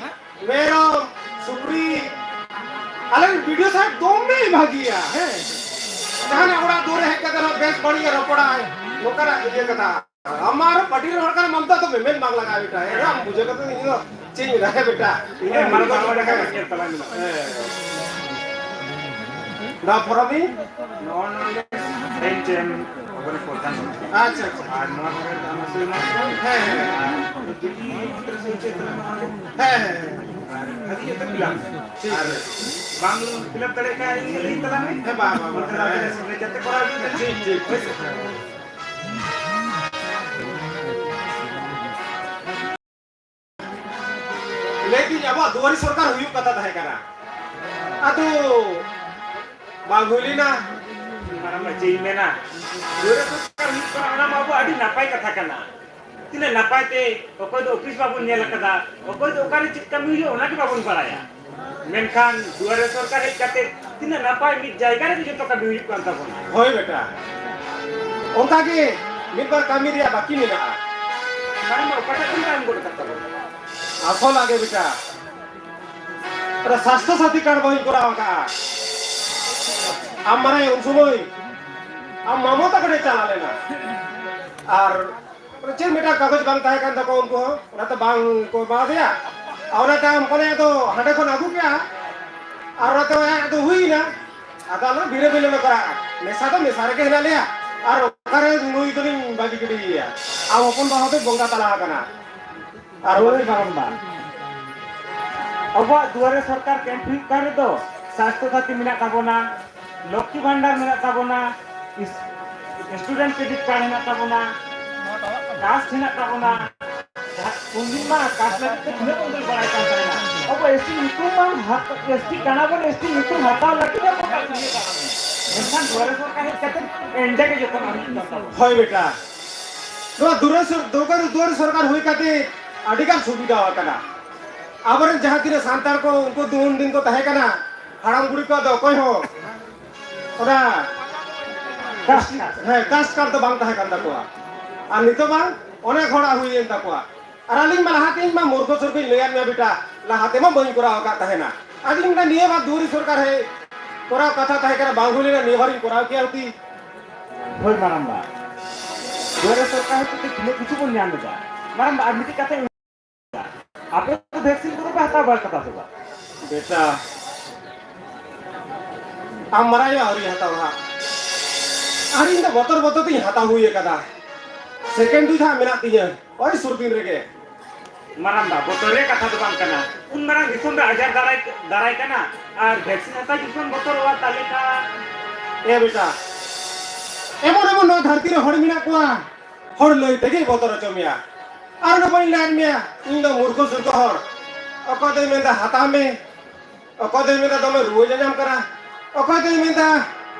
ᱢᱮᱨᱚᱢ, ᱥᱩᱠᱨᱤ, ᱟᱞᱮ ᱨᱮᱱ ᱵᱤ ᱰᱤ ᱳ ᱥᱟᱦᱮᱵᱽ ᱫᱚᱢᱮ ᱵᱷᱟᱹᱜᱤᱭᱟ, ᱦᱮᱸ᱾ ᱡᱟᱦᱟᱱᱟᱜ ᱚᱲᱟᱜ ᱫᱩᱣᱟᱹᱨ ᱨᱮ ᱦᱮᱡ ᱠᱟᱛᱮ ᱨᱮᱦᱚᱸ ᱵᱮᱥ ᱵᱟᱹᱲᱤᱡ ᱮ ᱨᱚᱯᱚᱲᱟᱭ, ᱱᱚᱝᱠᱟᱱᱟᱜ ᱤᱭᱟᱹ ᱠᱟᱛᱷᱟ᱾ ᱟᱢᱟᱜ ᱟᱨᱚ ᱯᱟᱹᱴᱤ ᱨᱮᱱ ᱦᱚᱲ ᱠᱟᱱᱟᱢ, ᱟᱢ ᱫᱚ ᱟᱫᱚ ᱢᱮᱢᱮᱱ ᱵᱟᱝ ᱞᱟᱜᱟᱜᱼᱟ ᱵᱮᱴᱟ᱾ ᱮ, ᱟᱢ ᱵᱩᱡᱷᱟᱹᱣ ᱠᱟᱛᱮ ᱤᱧ ᱫᱚ ᱪᱮᱫ ᱤᱧ ᱢᱮᱛᱟᱭᱟ ᱵᱮᱴᱟ? ᱤᱧ ᱫᱚ ᱦᱮᱸ, ᱢᱟᱱᱮ ᱢᱟᱱᱮ ᱵᱟᱝ ᱵᱟᱝ ᱞᱟᱜᱟᱜᱼᱟ᱾ ᱞᱟᱜᱟᱜᱼᱟ᱾ ᱧᱮᱞ ᱛᱟᱞᱟᱝ ᱢᱮ᱾ ᱦᱮᱸ᱾ ᱱᱚᱣᱟ ᱯᱷᱚᱨᱚᱢ ᱤᱧ ᱱᱚᱜᱼᱚ ᱱᱚᱣᱟ ᱜᱮ ᱥᱟᱭᱤᱱ ᱪᱮ ᱮᱢ ᱟᱵᱚᱨᱮᱱ ᱯᱨᱚᱫᱷᱟᱱ ᱢᱚᱱᱛᱨᱤ᱾ ᱟᱪᱪᱷᱟ, ᱟᱪᱪᱷᱟ᱾ ᱟᱨ ᱱᱚᱣᱟ ᱠᱚᱨᱮ ᱫᱚ ᱟᱢᱟᱜ ᱥᱳᱭ ᱢᱟ ᱦᱮᱸ, ᱦᱮᱸ᱾ ᱟᱨ ᱡᱩᱫᱤ ᱢᱚᱱᱛᱨᱤ ᱥᱳᱭ ᱪᱮᱫ ᱛᱟᱞᱟᱝ ᱢᱮ, ᱦᱮᱸ, ᱦᱮᱸ, ᱦᱮᱸ᱾ ᱟᱨ ᱵᱷᱟᱹᱜᱤ ᱡᱩᱛ ᱯᱷᱤᱞᱟᱯ ᱢᱮ᱾ ᱴᱷᱤᱠ᱾ ᱟᱨ ᱵᱟᱝ ᱯᱷᱤᱞᱟᱯ ᱫᱟᱲᱮᱭᱟᱜ ᱠᱷᱟᱱ ᱤᱧ ᱞᱟᱹᱭ ᱛᱟᱞᱟᱝ ᱢᱮ᱾ ᱦᱮᱸ, ᱵᱟᱝ, ᱵᱟᱝ, ᱵᱟᱝ᱾ ᱚᱱᱛᱮ ᱫᱚ ᱟᱯᱮ ᱦᱮᱸ᱾ ᱥᱤᱜᱽᱱᱮᱪᱟᱨ ᱛᱮ ᱠᱚᱨᱟᱣ ᱤᱫᱤ ᱠᱟᱱᱟ᱾ ᱴᱷᱤᱠ, ᱴᱷᱤᱠ, ᱴᱷᱤᱠ᱾ ᱦᱳᱭ ᱥᱮ? ᱞᱟᱹᱭ ᱫᱟᱹᱧ ᱟᱵᱚᱣᱟᱜ ᱫᱩᱣᱟᱨᱤ ᱥᱚᱨᱠᱟᱨ ᱦᱩᱭᱩᱜ ᱠᱟᱛᱷᱟ ᱛᱟᱦᱮᱸ ᱠᱟᱱᱟ᱾ ᱟᱫᱚ ᱵᱟᱝ ᱦᱩᱭ ᱞᱮᱱᱟ᱾ ᱢᱟᱨᱟᱝ ᱢᱟ ᱪᱮᱫ ᱤᱧ ᱢᱮᱱᱟ? ᱫᱩᱣᱟᱨᱤ ᱥᱚᱨᱠᱟᱨ ᱦᱩᱭᱩᱜ ᱠᱟᱱᱟ, ᱚᱱᱟ ᱢᱟ ᱟᱵᱚ ᱟᱹᱰᱤ ᱱᱟᱯᱟᱭ ᱠᱟᱛᱷᱟ ᱠᱟᱱᱟ᱾ ᱛᱤᱱᱟᱹᱜ ᱱᱟᱯᱟᱭ ᱛᱮ, ᱚᱠᱚᱭ ᱫᱚ ᱚᱯᱷᱤᱥ ᱵᱟᱵᱚᱱ ᱧᱮᱞ ᱟᱠᱟᱫᱟ, ᱚᱠᱚᱭ ᱫᱚ ᱚᱠᱟᱨᱮ ᱪᱮᱫ ᱠᱟᱹᱢᱤ ᱦᱩᱭᱩᱜᱼᱟ, ᱚᱱᱟ ᱜᱮ ᱵᱟᱵᱚᱱ ᱵᱟᱲᱟᱭᱟ᱾ ᱢᱮᱱᱠᱷᱟᱱ ᱫᱩᱣᱟᱨᱮ ᱥᱚᱨᱠᱟᱨ ᱦᱮᱡ ᱠᱟᱛᱮ ᱛᱤᱱᱟᱹᱜ ᱱᱟᱯᱟᱭ ᱢᱤᱫ ᱡᱟᱭᱜᱟ ᱨᱮᱜᱮ ᱡᱚᱛᱚ ᱠᱟᱹᱢᱤ ᱦᱩᱭᱩᱜ ᱠᱟᱱ ᱛᱟᱵᱚᱱᱟ᱾ ᱦᱳᱭ ᱵᱮᱴᱟ, ᱚᱱᱠᱟ ᱜᱮ ᱢᱤᱫ ᱵᱟᱨ ᱠᱟᱹᱢᱤ ᱨᱮᱭᱟᱜ ᱵᱟᱹᱠᱤ ᱢᱮᱱᱟᱜᱼᱟ᱾ ᱢᱟᱲᱟᱝ ᱢᱟ ᱚᱠᱟᱴᱟᱜ ᱵᱚᱱ ᱛᱟᱭᱚᱢ ᱜᱚᱫ ᱟᱠᱟᱫ ᱛᱟᱵᱚᱱᱟ? ᱟᱥᱚᱞ ᱟᱜᱮ ᱵᱮᱴᱟ, ᱚᱱᱟ ᱥᱟᱥᱛᱷᱚ ᱥᱟᱛᱷᱤ ᱠᱟᱨᱰ ᱵᱟᱹᱧ ᱠᱚᱨᱟᱣ ᱟᱠᱟᱫᱼᱟ᱾ ᱟᱢ ᱢᱟᱱᱮ ᱩᱱ ᱥᱚᱢᱚᱭ ᱟᱢ ᱢᱟᱢᱚ ᱛᱟᱠᱚ ᱴᱷᱮᱱ ᱪᱟᱞᱟᱣ ᱞᱮᱱᱟ, ᱟᱨ ᱪᱮᱫ ᱢᱤᱫᱴᱟᱝ ᱠᱟᱜᱚᱡᱽ ᱵᱟᱝ ᱛᱟᱦᱮᱸ ᱠᱟᱱ ᱛᱟᱠᱚᱣᱟ, ᱩᱱᱠᱩ ᱦᱚᱸ ᱚᱱᱟᱛᱮ ᱵᱟᱝ ᱠᱚ ᱮᱢᱟ ᱫᱮᱭᱟ᱾ ᱟᱨ ᱚᱱᱟᱛᱮ ᱟᱢ ᱠᱚᱱᱮ ᱫᱚ ᱦᱟᱸᱰᱮ ᱠᱷᱚᱱ ᱟᱹᱜᱩ ᱠᱮᱜᱼᱟ, ᱟᱨ ᱚᱱᱟᱛᱮ ᱟᱭᱟᱜ ᱫᱚ ᱦᱩᱭᱱᱟ᱾ ᱟᱫᱚ ᱟᱞᱚ ᱵᱷᱤᱱᱟᱹ ᱵᱷᱤᱱᱟᱹ ᱞᱮ ᱠᱚᱨᱟᱜᱼᱟ, ᱢᱮᱥᱟ ᱫᱚ ᱢᱮᱥᱟ ᱨᱮᱜᱮ ᱦᱮᱱᱟᱜ ᱞᱮᱭᱟ᱾ ᱟᱨ ᱚᱠᱟᱨᱮ ᱱᱩᱭ ᱫᱚᱞᱤᱧ ᱵᱟᱹᱜᱤ ᱜᱤᱰᱤᱭᱮᱭᱟ? ᱟᱢ ᱦᱚᱯᱚᱱ ᱵᱟ ᱦᱚᱸᱛᱚ ᱵᱚᱸᱜᱟ ᱛᱟᱞᱟ ᱟᱠᱟᱱᱟ᱾ ᱟᱨ ᱦᱳᱭ ᱵᱟᱝ ᱵᱟᱝ, ᱟᱵᱚᱣᱟᱜ ᱫᱩᱣᱟᱨᱮ ᱥᱚᱨᱠᱟᱨ ᱠᱮᱢᱯ ᱦᱩᱭᱩᱜ ᱠᱟᱱ ᱨᱮᱫᱚ ᱥᱟᱥᱛᱷᱚ ᱥᱟᱛᱷᱤ ᱢᱮᱱᱟᱜ ᱛᱟᱵᱚᱱᱟ, ᱞᱚᱠᱠᱷᱤ ᱵᱷᱟᱱᱰᱟᱨ ᱢᱮᱱᱟᱜ ᱛᱟᱵᱚᱱᱟ, ᱤᱥ-, ᱥᱴᱩᱰᱮᱱᱴ ᱠᱨᱮᱰᱤᱴ ᱠᱟᱨᱰ ᱦᱮᱱᱟᱜ ᱛᱟᱵᱚᱱᱟ, ᱠᱟᱥᱴ ᱦᱮᱱᱟᱜ ᱛᱟᱵᱚᱱᱟ᱾ ᱡᱟᱦᱟᱸ ᱩᱱᱫᱤᱱ ᱢᱟ ᱠᱟᱥᱴ ᱞᱟᱹᱜᱤᱫ ᱛᱮ ᱛᱤᱱᱟᱹᱜ ᱵᱚᱱ ᱫᱟᱹᱲ ᱵᱟᱲᱟᱭ ᱠᱟᱱ ᱛᱟᱦᱮᱱᱟ᱾ ᱟᱵᱚ ᱮᱥ ᱴᱤ ᱧᱩᱛᱩᱢ ᱢᱟ ᱦᱟᱛ-, ᱮᱥ ᱴᱤ ᱠᱟᱱᱟ ᱵᱚᱱ, ᱮᱥ ᱴᱤ ᱧᱩᱛᱩᱢ ᱦᱟᱛᱟᱣ ᱞᱟᱹᱜᱤᱫ ᱦᱚᱸ ᱜᱚᱴᱟ ᱫᱩᱱᱤᱭᱟᱹ ᱫᱟᱬᱟᱱ ᱠᱟᱱᱟ᱾ ᱢᱮᱱᱠᱷᱟᱱ ᱫᱩᱣᱟᱨᱮ ᱥᱚᱨᱠᱟᱨ ᱦᱮᱡ ᱠᱟᱛᱮ ᱮᱱᱰᱮ ᱜᱮ ᱡᱚᱛᱚᱱᱟᱜ ᱦᱩᱭᱩᱜ ᱠᱟᱱ ᱛᱟᱵᱚᱱᱟ᱾ ᱦᱳᱭ ᱵᱮᱴᱟ, ᱱᱚᱣᱟ ᱫᱩᱣᱟᱨᱮ ᱥᱚᱨ-, ᱫᱩᱣᱟᱨᱮ, ᱫᱩᱣᱟᱨᱮ ᱥᱚᱨᱠᱟᱨ ᱦᱩᱭ ᱠᱟᱛᱮ ᱟᱹᱰᱤ ᱜᱟᱱ ᱥᱩᱵᱤᱫᱷᱟ ᱟᱠᱟᱱᱟ᱾ ᱟᱵᱚᱨᱮᱱ ᱡᱟᱦᱟᱸ ᱛᱤᱱᱟᱹᱜ ᱥᱟᱱᱛᱟᱲ ᱠᱚ, ᱩᱱᱠᱩ ᱫᱚ ᱩᱱ ᱫᱤᱱ ᱠᱚ ᱛᱟᱦᱮᱸ ᱠᱟᱱᱟ, ᱦᱟᱲᱟᱢ ᱵᱩᱲᱦᱤ ᱠᱚᱣᱟᱜ ᱫᱚ ᱚᱠᱚᱭ ᱦᱚᱸ ᱚᱱᱟ ᱠᱟᱥᱴ ᱠᱟᱨᱰ᱾ ᱦᱮᱸ, ᱠᱟᱥᱴ ᱠᱟᱨᱰ ᱫᱚ ᱵᱟᱝ ᱛᱟᱦᱮᱸ ᱠᱟᱱ ᱛᱟᱠᱚᱣᱟ᱾ ᱟᱨ ᱱᱤᱛᱚᱜ ᱢᱟ ᱚᱱᱮᱠ ᱦᱚᱲᱟᱜ ᱦᱩᱭᱮᱱ ᱛᱟᱠᱚᱣᱟ᱾ ᱟᱨ ᱟᱹᱞᱤᱧ ᱢᱟ ᱞᱟᱦᱟ ᱛᱮᱧ ᱢᱟ ᱢᱩᱨᱠᱷᱚ ᱥᱩᱨ ᱜᱮᱧ ᱞᱟᱹᱭᱟᱫ ᱢᱮᱭᱟ ᱵᱮᱴᱟ, ᱞᱟᱦᱟ ᱛᱮᱢᱟ ᱵᱟᱹᱧ ᱠᱚᱨᱟᱣ ᱟᱠᱟᱫ ᱛᱟᱦᱮᱱᱟ᱾ ᱟᱫᱚᱧ ᱢᱮᱱᱫᱟ ᱱᱤᱭᱟᱹ ᱵᱟᱨ ᱫᱩᱣᱟᱨᱮ ᱥᱚᱨᱠᱟᱨ ᱦᱮᱡ ᱠᱚᱨᱟᱣ ᱠᱟᱛᱷᱟ ᱛᱟᱦᱮᱸ ᱠᱟᱱᱟ, ᱵᱟᱝ ᱦᱩᱭ ᱞᱮᱱᱟ, ᱱᱤᱭᱟᱹ ᱵᱟᱨᱤᱧ ᱠᱚᱨᱟᱣ ᱠᱮᱭᱟ ᱦᱩᱛᱤ᱾ ᱦᱳᱭ ᱢᱟᱨᱟᱝᱵᱟ, ᱫᱩᱣᱟᱨᱮ ᱥᱚᱨᱠᱟᱨ ᱦᱚᱛᱮᱡ ᱛᱮ ᱛᱤᱱᱟᱹᱜ ᱠᱤᱪᱷᱩ ᱵᱚᱱ ᱧᱟᱢ ᱮᱫᱟ᱾ ᱢᱟᱨᱟᱝᱵᱟ, ᱟᱨ ᱢᱤᱫᱴᱤᱡ ᱠᱟᱛᱷᱟ, ᱟᱯᱮ ᱫᱚ ᱵᱷᱮᱠᱥᱤᱱ ᱠᱚᱫᱚ ᱯᱮ ᱦᱟᱛᱟᱣ ᱵᱟᱲᱟ ᱠᱟᱫᱟ ᱥᱮ ᱵᱟᱝ? ᱵᱮᱴᱟ, ᱟᱢ ᱢᱟᱨᱟᱝ ᱟᱭᱳ ᱟᱹᱣᱨᱤ ᱦᱟᱛᱟᱣᱟ ᱦᱟᱸᱜ᱾ ᱟᱨ ᱤᱧ ᱫᱚ ᱵᱚᱛᱚᱨ ᱵᱚᱛᱚᱨ ᱛᱤᱧ ᱦᱟᱛᱟᱣ ᱦᱩᱭ ᱟᱠᱟᱫᱟ᱾ ᱥᱮᱠᱮᱱᱰ ᱰᱳᱡᱽ ᱦᱟᱸᱜ ᱢᱮᱱᱟᱜ ᱛᱤᱧᱟᱹ, ᱳᱭ ᱥᱩᱨ ᱫᱤᱱ ᱨᱮᱜᱮ᱾ ᱢᱟᱨᱟᱝᱵᱟ, ᱵᱚᱛᱚᱨ ᱨᱮᱭᱟᱜ ᱠᱟᱛᱷᱟ ᱫᱚ ᱵᱟᱝ ᱠᱟᱱᱟ᱾ ᱩᱱ ᱢᱟᱨᱟᱝ ᱫᱤᱥᱚᱢ ᱨᱮ ᱟᱡᱟᱨ ᱫᱟᱨᱟᱭ, ᱫᱟᱨᱟᱭ ᱠᱟᱱᱟ, ᱟᱨ ᱵᱷᱮᱠᱥᱤᱱ ᱦᱟᱛᱟᱣ ᱡᱩᱫᱤ ᱵᱚᱱ ᱵᱚᱛᱚᱨᱚᱜᱼᱟ, ᱛᱟᱦᱞᱮ ᱠᱷᱟᱱ ᱮ ᱵᱮᱴᱟ, ᱮᱢᱚᱱ ᱮᱢᱚᱱ ᱱᱚᱣᱟ ᱫᱷᱟᱹᱨᱛᱤ ᱨᱮ ᱦᱚᱲ ᱢᱮᱱᱟᱜ ᱠᱚᱣᱟ, ᱦᱚᱲ ᱞᱟᱹᱭ ᱛᱮᱜᱮ ᱵᱚᱛᱚᱨ ᱦᱚᱪᱚ ᱢᱮᱭᱟ᱾ ᱟᱨ ᱚᱱᱟ ᱵᱟᱹᱧ ᱞᱟᱹᱭᱟᱫ ᱢᱮᱭᱟ, ᱤᱧ ᱫᱚ ᱢᱩᱨᱠᱷᱚ ᱥᱩᱨᱠᱷᱚ ᱦᱚᱲ᱾ ᱚᱠᱚᱭ ᱫᱚᱭ ᱢᱮᱱᱫᱟ ᱦᱟᱛᱟᱣ ᱢᱮ, ᱚᱠᱚᱭ ᱫᱚᱭ ᱢᱮᱱᱫᱟ ᱫᱚᱢᱮ ᱨᱩᱣᱟᱹ ᱧᱟᱧᱟᱢ ᱠᱟᱱᱟ, ᱚᱠᱚᱭ ᱫᱚᱭ ᱢᱮᱱᱫᱟ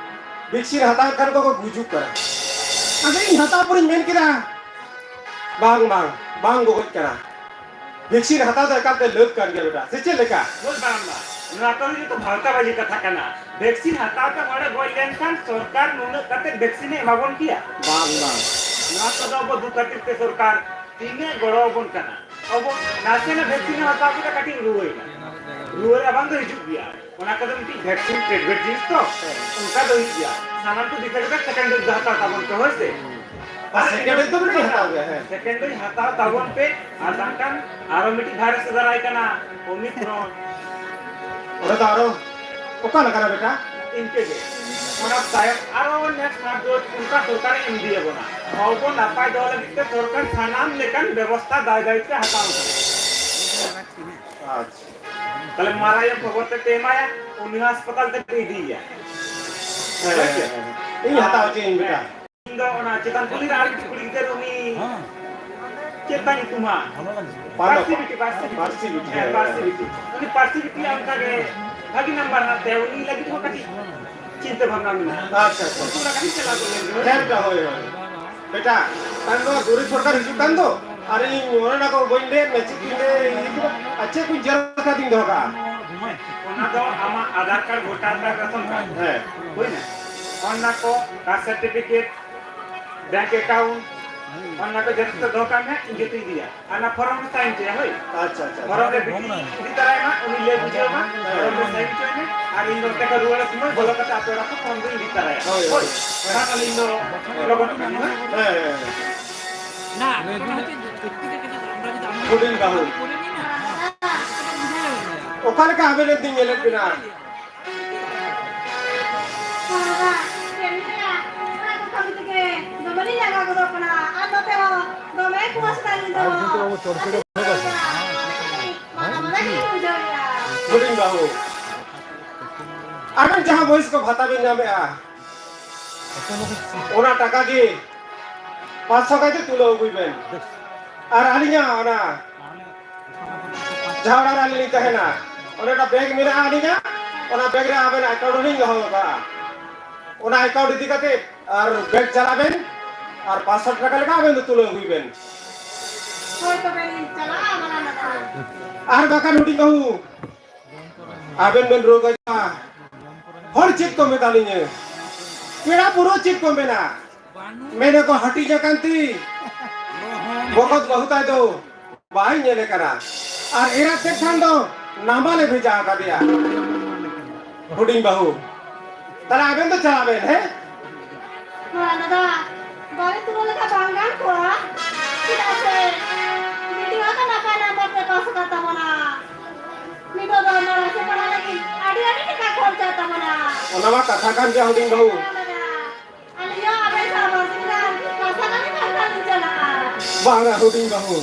ᱵᱷᱮᱠᱥᱤᱱ ᱦᱟᱛᱟᱣ ᱠᱷᱟᱱ ᱠᱚᱠᱚ ᱜᱩᱡᱩᱜ ᱠᱟᱱᱟ᱾ ᱟᱫᱚ ᱤᱧ ᱦᱟᱛᱟᱣ ᱯᱚᱨᱮᱧ ᱢᱮᱱ ᱠᱮᱫᱟ, ᱵᱟᱝ, ᱵᱟᱝ, ᱵᱟᱝ ᱜᱚᱜᱚᱡ ᱠᱟᱱᱟ᱾ ᱵᱷᱮᱠᱥᱤᱱ ᱦᱟᱛᱟᱣ ᱫᱚ ᱮᱠᱟᱞ ᱛᱮ ᱞᱟᱹᱠ ᱠᱟᱱ ᱜᱮᱭᱟ ᱵᱮᱴᱟ, ᱥᱮ ᱪᱮᱫ ᱞᱮᱠᱟ? ᱦᱳᱭ ᱢᱟᱨᱟᱝᱵᱟ, ᱱᱚᱣᱟ ᱠᱚᱫᱚ ᱡᱚᱛᱚ ᱵᱷᱟᱣᱛᱟᱵᱟᱡᱤ ᱠᱟᱛᱷᱟ ᱠᱟᱱᱟ᱾ ᱵᱷᱮᱠᱥᱤᱱ ᱦᱟᱛᱟᱣ ᱛᱮ ᱦᱚᱲᱮ ᱜᱚᱡ ᱞᱮᱱᱠᱷᱟᱱ ᱥᱚᱨᱠᱟᱨ ᱱᱩᱱᱟᱹᱜ ᱠᱟᱛᱮ ᱵᱷᱮᱠᱥᱤᱱ ᱮ ᱮᱢᱟᱵᱚᱱ ᱠᱮᱭᱟ? ᱵᱟᱝ, ᱵᱟᱝ᱾ ᱱᱚᱣᱟ ᱠᱚᱫᱚ ᱟᱵᱚ ᱫᱩᱠ ᱠᱷᱟᱹᱛᱤᱨ ᱛᱮ ᱥᱚᱨᱠᱟᱨ ᱛᱤᱱᱟᱹᱜ ᱜᱚᱲᱚ ᱟᱵᱚᱱ ᱠᱟᱱᱟ᱾ ᱟᱵᱚ ᱱᱟᱥᱮᱱᱟᱜ ᱵᱷᱮᱠᱥᱤᱱ ᱮ ᱦᱟᱛᱟᱣ ᱠᱮᱫᱟ, ᱠᱟᱹᱴᱤᱡ ᱨᱩᱣᱟᱹᱭᱮᱱᱟ᱾ ᱨᱩᱣᱟᱹ ᱨᱟᱵᱟᱝ ᱫᱚ ᱦᱤᱡᱩᱜ ᱜᱮᱭᱟ᱾ ᱚᱱᱟ ᱠᱚᱫᱚ ᱢᱤᱫᱴᱤᱡ vaccine treatment ᱡᱤᱱᱤᱥ ᱛᱚ, ᱚᱱᱠᱟ ᱫᱚ ᱦᱩᱭᱩᱜ ᱜᱮᱭᱟ᱾ ᱥᱟᱱᱟᱢ ᱠᱚ ᱫᱤᱥᱟᱹ ᱠᱟᱛᱮ second dose ᱫᱚ ᱦᱟᱛᱟᱣ ᱛᱟᱵᱚᱱ ᱯᱮ, ᱦᱳᱭ ᱥᱮ? ᱟᱨ second dose ᱫᱚ ᱢᱤᱫᱴᱤᱡ ᱦᱟᱛᱟᱣ ᱜᱮ, ᱦᱮᱸ᱾ Second dose ᱦᱟᱛᱟᱣ ᱛᱟᱵᱚᱱ ᱯᱮ, ᱟᱨ ᱵᱟᱝᱠᱷᱟᱱ ᱟᱨᱚ ᱢᱤᱫᱴᱤᱡ virus ᱮ ᱫᱟᱨᱟᱭ ᱠᱟᱱᱟ, Omicron᱾ ᱚᱱᱟ ᱫᱚ ᱟᱨᱚ ᱚᱠᱟ ᱞᱮᱠᱟᱱᱟ ᱵᱮᱴᱟ? ᱤᱱᱠᱟᱹ ᱜᱮ᱾ ᱚᱱᱟ ᱛᱟᱭᱚᱢ ᱟᱨᱚ next third dose ᱚᱱᱠᱟ ᱥᱚᱨᱠᱟᱨᱮ ᱮᱢ ᱤᱫᱤᱭᱟᱵᱚᱱᱟ᱾ ᱦᱚᱲ ᱵᱚᱱ ᱱᱟᱯᱟᱭ ᱫᱚᱦᱚ ᱞᱟᱹᱜᱤᱫ ᱛᱮ ᱥᱚᱨᱠᱟᱨ ᱥᱟᱱᱟᱢ ᱞᱮᱠᱟᱱ ᱵᱮᱵᱚᱥᱛᱷᱟ ᱫᱟᱭ ᱫᱟᱭᱤᱛᱛᱣ ᱦᱟᱛᱟᱣ ᱠᱟᱫᱟ᱾ ᱟᱪᱪᱷᱟ᱾ ᱛᱟᱦᱞᱮ ᱢᱟᱨᱟᱝ ᱧᱚᱜ ᱠᱷᱚᱵᱚᱨ ᱛᱮ ᱯᱮ ᱮᱢᱟᱭᱟ, ᱩᱱᱤ ᱦᱚᱸ ᱦᱟᱥᱯᱟᱛᱟᱞ ᱛᱮᱯᱮ ᱤᱫᱤᱭᱮᱭᱟ᱾ ᱦᱮᱸ, ᱦᱮᱸ, ᱦᱮᱸ᱾ ᱤᱧ ᱦᱟᱛᱟᱣ ᱦᱚᱪᱚᱭᱟᱹᱧ ᱵᱮᱴᱟ᱾ ᱤᱧ ᱫᱚ ᱚᱱᱟ ᱪᱮᱛᱟᱱ ᱠᱩᱞᱦᱤ ᱨᱮ ᱟᱨ ᱢᱤᱫᱴᱤᱡ ᱠᱩᱲᱤ ᱜᱤᱫᱟᱹᱨ, ᱩᱱᱤ ᱪᱮᱫ ᱛᱟᱭ ᱧᱩᱛᱩᱢᱟ? ᱯᱟᱨᱥᱤ ᱵᱤᱴᱤ, ᱯᱟᱨᱥᱤ ᱵᱤᱴᱤ᱾ ᱯᱟᱨᱥᱤ ᱵᱤᱴᱤ, ᱦᱮᱸ, ᱦᱮᱸ᱾ ᱯᱟᱨᱥᱤ ᱵᱤᱴᱤ᱾ ᱩᱱᱤ ᱯᱟᱨᱥᱤ ᱵᱤᱴᱤᱭᱟᱜ ᱚᱱᱠᱟ ᱜᱮ ᱵᱷᱟᱹᱜᱤ ᱱᱟᱢᱵᱟᱨ ᱦᱮᱱᱟᱜ ᱛᱟᱭᱟ, ᱩᱱᱤ ᱞᱟᱹᱜᱤᱫ ᱦᱚᱸ ᱠᱟᱹᱴᱤᱡ ᱪᱤᱱᱛᱟᱹ ᱵᱷᱟᱵᱽᱱᱟ ᱢᱮᱱᱟᱜᱼᱟ᱾ ᱟᱪᱪᱷᱟ, ᱟᱪᱪᱷᱟ᱾ ᱩᱱᱠᱩ ᱚᱲᱟᱜ ᱠᱟᱹᱴᱤᱡ ᱪᱟᱞᱟᱣ ᱜᱚᱫ ᱞᱮᱱ ᱜᱮ᱾ ᱦᱮᱸ, ᱵᱮᱴᱟ, ᱦᱳᱭ, ᱦᱳᱭ᱾ ᱵᱮᱴᱟ, ᱛᱟᱭᱚᱢ ᱫᱚ ᱜᱩᱨᱤᱡ ᱥᱚᱨᱠᱟᱨ ᱦᱤᱡᱩᱜ ᱠᱟᱱ ᱫᱚ, ᱟᱨ ᱤᱧ ᱚᱱᱮ ᱚᱱᱟ ᱠᱚ ᱵᱟᱹᱧ ᱞᱟᱹᱭᱟᱫ ᱢᱮ, ᱪᱮᱫ ᱠᱚᱧ ᱞᱟᱹᱭ ᱤᱫᱤ ᱠᱮᱫᱟ? ᱟᱨ ᱪᱮᱫ ᱠᱚᱧ ᱡᱮᱨᱮᱲ ᱠᱟᱛᱮᱧ ᱫᱚᱦᱚ ᱠᱟᱜᱼᱟ? ᱚᱱᱟ ᱫᱚ ᱟᱢᱟᱜ Aadhaar card, voter card, ration card. ᱦᱮᱸ᱾ ᱦᱩᱭᱱᱟ? ᱚᱱᱟ ᱠᱚ, ᱠᱟᱥᱴ ᱥᱟᱨᱴᱤᱯᱷᱤᱠᱮᱴ, ᱵᱮᱝᱠ ᱮᱠᱟᱣᱩᱱᱴ, ᱚᱱᱟ ᱠᱚ ᱡᱚᱛᱚ ᱫᱚᱦᱚ ᱠᱟᱜ ᱢᱮ, ᱤᱧ ᱡᱚᱛᱚᱧ ᱤᱫᱤᱭᱟ᱾ ᱟᱨ ᱚᱱᱟ ᱯᱷᱚᱨᱚᱢ ᱨᱮ ᱥᱟᱭᱤᱱ ᱦᱚᱪᱚᱭᱟ, ᱦᱳᱭ? ᱟᱪᱪᱷᱟ, ᱟᱪᱪᱷᱟ᱾ ᱯᱷᱚᱨᱚᱢ ᱨᱮ ᱵᱤᱴᱤ ᱤᱫᱤ ᱛᱟᱨᱟᱭ ᱢᱟ, ᱩᱱᱤ ᱞᱟᱹᱭ ᱵᱩᱡᱷᱟᱹᱣ ᱢᱟ, ᱯᱷᱚᱨᱚᱢ ᱨᱮ ᱥᱟᱭᱤᱱ ᱦᱚᱪᱚᱭ ᱢᱮ, ᱟᱨ ᱤᱧ ᱱᱚᱛᱮ ᱠᱷᱚᱱ ᱨᱩᱣᱟᱹᱲ ᱥᱚᱢᱚᱭ ᱵᱚᱞᱚ ᱠᱟᱛᱮ ᱟᱯᱮ ᱚᱲᱟᱜ ᱠᱷᱚᱱ ᱯᱷᱚᱨᱚᱢ ᱫᱚᱧ ᱤᱫᱤ ᱛᱟᱨᱟᱭᱟ᱾ ᱦᱳᱭ, ᱦᱳᱭ᱾ ᱦᱳᱭ᱾ ᱢᱟ ᱛᱟᱦᱞᱮ ᱤᱧ ᱫᱚ ᱞᱚᱜᱚᱱ ᱠᱟᱹᱢᱤ ᱢᱮ᱾ ᱦᱮᱸ, ᱦᱮᱸ, ᱦᱮᱸ᱾ ᱦᱩᱰᱤᱧ ᱵᱟᱹᱦᱩ᱾ ᱚᱠᱟ ᱞᱮᱠᱟ ᱟᱵᱮᱱ ᱮᱱᱛᱮᱧ ᱧᱮᱞᱮᱫ ᱵᱮᱱᱟ? ᱵᱟᱵᱟ, ᱪᱮᱫ ᱮᱢ ᱞᱟᱹᱭᱟ? ᱚᱲᱟᱜ ᱠᱚ ᱠᱟᱹᱢᱤ ᱛᱮᱜᱮ ᱫᱚᱢᱮ ᱞᱤᱧ ᱞᱟᱸᱜᱟ ᱜᱚᱫᱚᱜ ᱠᱟᱱᱟ᱾ ᱟᱨ ᱱᱚᱛᱮ ᱦᱚᱸ ᱫᱚᱢᱮ ᱠᱩᱣᱟᱹᱥᱟ ᱛᱟᱭ ᱧᱤᱫᱟᱹ ᱦᱚᱸ᱾ ᱢᱟᱫᱟ ᱢᱟᱫᱟ ᱜᱮᱞᱤᱧ ᱵᱩᱡᱷᱟᱹᱣᱮᱫᱼᱟ᱾ ᱦᱩᱰᱤᱧ ᱵᱟᱹᱦᱩ, ᱟᱵᱮᱱ ᱡᱟᱦᱟᱸ ᱵᱚᱭᱮᱥ ᱠᱚ ᱵᱷᱟᱛᱟ ᱵᱮᱱ ᱧᱟᱢᱮᱫᱼᱟ, ᱚᱱᱟ ᱴᱟᱠᱟ ᱜᱮ ᱯᱟᱸᱪᱥᱚ ᱠᱟᱛᱮ ᱛᱩᱞᱟᱹᱣ ᱟᱹᱜᱩᱭ ᱵᱮᱱ᱾ ᱟᱨ ᱟᱹᱞᱤᱧᱟᱜ ᱚᱱᱟ ᱡᱟᱦᱟᱸ ᱚᱲᱟᱜ ᱨᱮ ᱟᱹᱞᱤᱧ ᱞᱤᱧ ᱛᱟᱦᱮᱱᱟ, ᱚᱸᱰᱮ ᱚᱱᱟ ᱵᱮᱜᱽ ᱢᱮᱱᱟᱜᱼᱟ ᱟᱹᱞᱤᱧᱟᱜ, ᱚᱱᱟ ᱵᱮᱜᱽ ᱨᱮ ᱟᱵᱮᱱ ᱮᱠᱟᱣᱩᱱᱴ ᱦᱚᱸᱞᱤᱧ ᱫᱚᱦᱚ ᱟᱠᱟᱫᱼᱟ᱾ ᱚᱱᱟ ᱮᱠᱟᱣᱩᱱᱴ ᱤᱫᱤ ᱠᱟᱛᱮ ᱟᱨ ᱵᱮᱜᱽ ᱪᱟᱞᱟᱜ ᱵᱮᱱ ᱟᱨ ᱯᱟᱸᱪᱥᱚ ᱴᱟᱠᱟ ᱞᱮᱠᱟ ᱟᱵᱮᱱ ᱫᱚ ᱛᱩᱞᱟᱹᱣ ᱟᱹᱜᱩᱭ ᱵᱮᱱ᱾ ᱦᱳᱭ, ᱛᱚᱵᱮ ᱞᱤᱧ ᱪᱟᱞᱟᱜᱼᱟ, ᱢᱟᱨᱟᱝ ᱫᱟᱫᱟ᱾ ᱟᱨ ᱵᱟᱠᱷᱟᱱ ᱦᱩᱰᱤᱧ ᱵᱟᱹᱦᱩ, ᱟᱵᱮᱱ ᱵᱮᱱ ᱨᱳᱜᱽ ᱟᱡᱟᱨ, ᱦᱚᱲ ᱪᱮᱫ ᱠᱚ ᱢᱮᱛᱟ ᱞᱤᱧᱟᱹ? ᱯᱮᱲᱟ ᱯᱩᱨᱟᱹ ᱪᱮᱫ ᱠᱚ ᱢᱮᱱᱟ? ᱢᱮᱱᱟᱠᱚ ᱦᱟᱹᱴᱤᱧ ᱟᱠᱟᱱ ᱛᱤ, ᱵᱚᱠᱚᱛ ᱵᱟᱹᱦᱩ ᱛᱟᱭ ᱫᱚ ᱵᱟᱭ ᱧᱮᱞᱮ ᱠᱟᱱᱟ᱾ ᱟᱨ ᱮᱨᱟ ᱛᱮᱫ ᱠᱷᱟᱱ ᱫᱚ ᱱᱟᱢᱵᱟᱞᱮ ᱵᱷᱮᱡᱟ ᱟᱠᱟᱫᱮᱭᱟ ᱦᱩᱰᱤᱧ ᱵᱟᱹᱦᱩ᱾ ᱛᱟᱦᱞᱮ ᱟᱵᱮᱱ ᱫᱚ ᱪᱟᱞᱟᱜ ᱵᱮᱱ, ᱦᱮᱸ? ᱢᱟᱨᱟᱝ ᱫᱟᱫᱟ, ᱵᱟᱞᱮ ᱛᱩᱞᱟᱹᱣ ᱞᱮᱠᱷᱟᱱ ᱵᱟᱝ ᱜᱟᱱ ᱠᱚᱜᱼᱟ? ᱪᱮᱫᱟᱜ ᱥᱮ ᱵᱤᱴᱤ ᱦᱚᱸ ᱛᱚ ᱱᱟᱯᱟᱭ ᱱᱟᱢᱵᱟᱨ ᱛᱮ ᱯᱟᱥ ᱟᱠᱟᱫ ᱛᱟᱵᱚᱱᱟ᱾ ᱱᱤᱛᱚᱜ ᱫᱚ ᱢᱟᱲᱟᱝ ᱥᱮᱫ ᱯᱟᱲᱦᱟᱜ ᱞᱟᱹᱜᱤᱫ ᱟᱹᱰᱤ ᱟᱹᱰᱤ ᱴᱟᱠᱟ ᱠᱷᱚᱨᱪᱟ ᱛᱟᱵᱚᱱᱟ᱾ ᱚᱱᱟ ᱢᱟ ᱠᱟᱛᱷᱟ ᱠᱟᱱ ᱜᱮᱭᱟ ᱦᱩᱰᱤᱧ ᱵᱟᱹᱦᱩ᱾ ᱟᱹᱞᱤᱧ ᱦᱚᱸ ᱟᱵᱮᱱ ᱥᱟᱶ ᱵᱟᱨᱥᱤᱧ ᱜᱟᱱ ᱯᱟᱥᱟ ᱠᱟᱹᱢᱤ ᱵᱟᱠᱷᱨᱟ ᱞᱤᱧ ᱪᱟᱞᱟᱜᱼᱟ᱾ ᱵᱟᱝᱟ ᱦᱩᱰᱤᱧ ᱵᱟᱹᱦᱩ,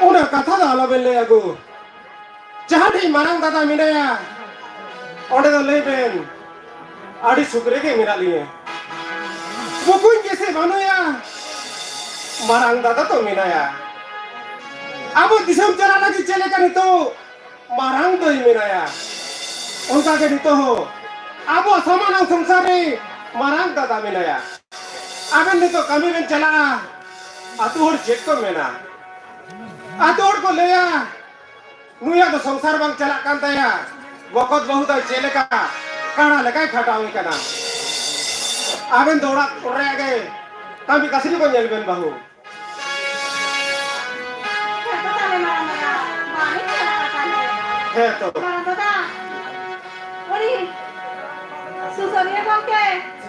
ᱚᱱᱟ ᱠᱟᱛᱷᱟ ᱫᱚ ᱟᱞᱚᱵᱮᱱ ᱞᱟᱹᱭᱟ ᱜᱳ᱾ ᱡᱟᱦᱟᱸ ᱴᱷᱮᱱ ᱢᱟᱨᱟᱝ ᱫᱟᱫᱟ ᱢᱮᱱᱟᱭᱟ, ᱚᱸᱰᱮ ᱫᱚ ᱞᱟᱹᱭ ᱵᱮᱱ, ᱟᱹᱰᱤ ᱥᱩᱠ ᱨᱮᱜᱮ ᱢᱮᱱᱟᱜ ᱞᱤᱧᱟ᱾ ᱵᱚᱠᱚᱧ ᱜᱮᱥᱮ ᱵᱟᱹᱱᱩᱭᱟ, ᱢᱟᱨᱟᱝ ᱫᱟᱫᱟ ᱛᱚ ᱢᱮᱱᱟᱭᱟ᱾ ᱟᱵᱚ ᱫᱤᱥᱚᱢ ᱪᱟᱞᱟᱜ ᱞᱟᱹᱜᱤᱫ ᱪᱮᱫ ᱞᱮᱠᱟ ᱱᱤᱛᱚᱜ ᱢᱟᱨᱟᱝ ᱫᱚᱭ ᱢᱮᱱᱟᱭᱟ, ᱚᱱᱠᱟ ᱜᱮ ᱱᱤᱛᱚᱜ ᱦᱚᱸ ᱟᱵᱚ ᱥᱚᱢᱟᱱ ᱥᱚᱝᱥᱟᱨ ᱨᱮ ᱢᱟᱨᱟᱝ ᱫᱟᱫᱟ ᱢᱮᱱᱟᱭᱟ᱾ ᱟᱵᱮᱱ ᱱᱤᱛᱚᱜ ᱠᱟᱹᱢᱤ ᱵᱮᱱ ᱪᱟᱞᱟᱜᱼᱟ, ᱟᱹᱛᱩ ᱦᱚᱲ ᱪᱮᱫ ᱠᱚ ᱢᱮᱱᱟ? ᱟᱹᱛᱩ ᱦᱚᱲ ᱠᱚ ᱞᱟᱹᱭᱟ, "ᱱᱩᱭᱟᱜ ᱫᱚ ᱥᱚᱝᱥᱟᱨ ᱵᱟᱝ ᱪᱟᱞᱟᱜ ᱠᱟᱱ ᱛᱟᱭᱟ, ᱵᱚᱠᱚᱛ ᱵᱟᱹᱦᱩ ᱫᱚ ᱪᱮᱫ ᱞᱮᱠᱟ ᱠᱟᱬᱟ ᱞᱮᱠᱟᱭ ᱠᱷᱟᱴᱟᱣᱮ ᱠᱟᱱᱟ?" ᱟᱵᱮᱱ ᱫᱚ ᱚᱲᱟᱜ ᱨᱮᱭᱟᱜ ᱜᱮ ᱠᱟᱹᱢᱤ ᱠᱟᱹᱥᱱᱤ ᱠᱚ ᱧᱮᱞ ᱵᱮᱱ ᱵᱟᱹᱦᱩ᱾ ᱦᱮᱸ ᱛᱚ᱾ ᱢᱟᱨᱟᱝ ᱫᱟᱫᱟ, ᱩᱱᱤ ᱥᱩᱥᱟᱹᱨᱤᱭᱟᱹ ᱜᱚᱢᱠᱮ,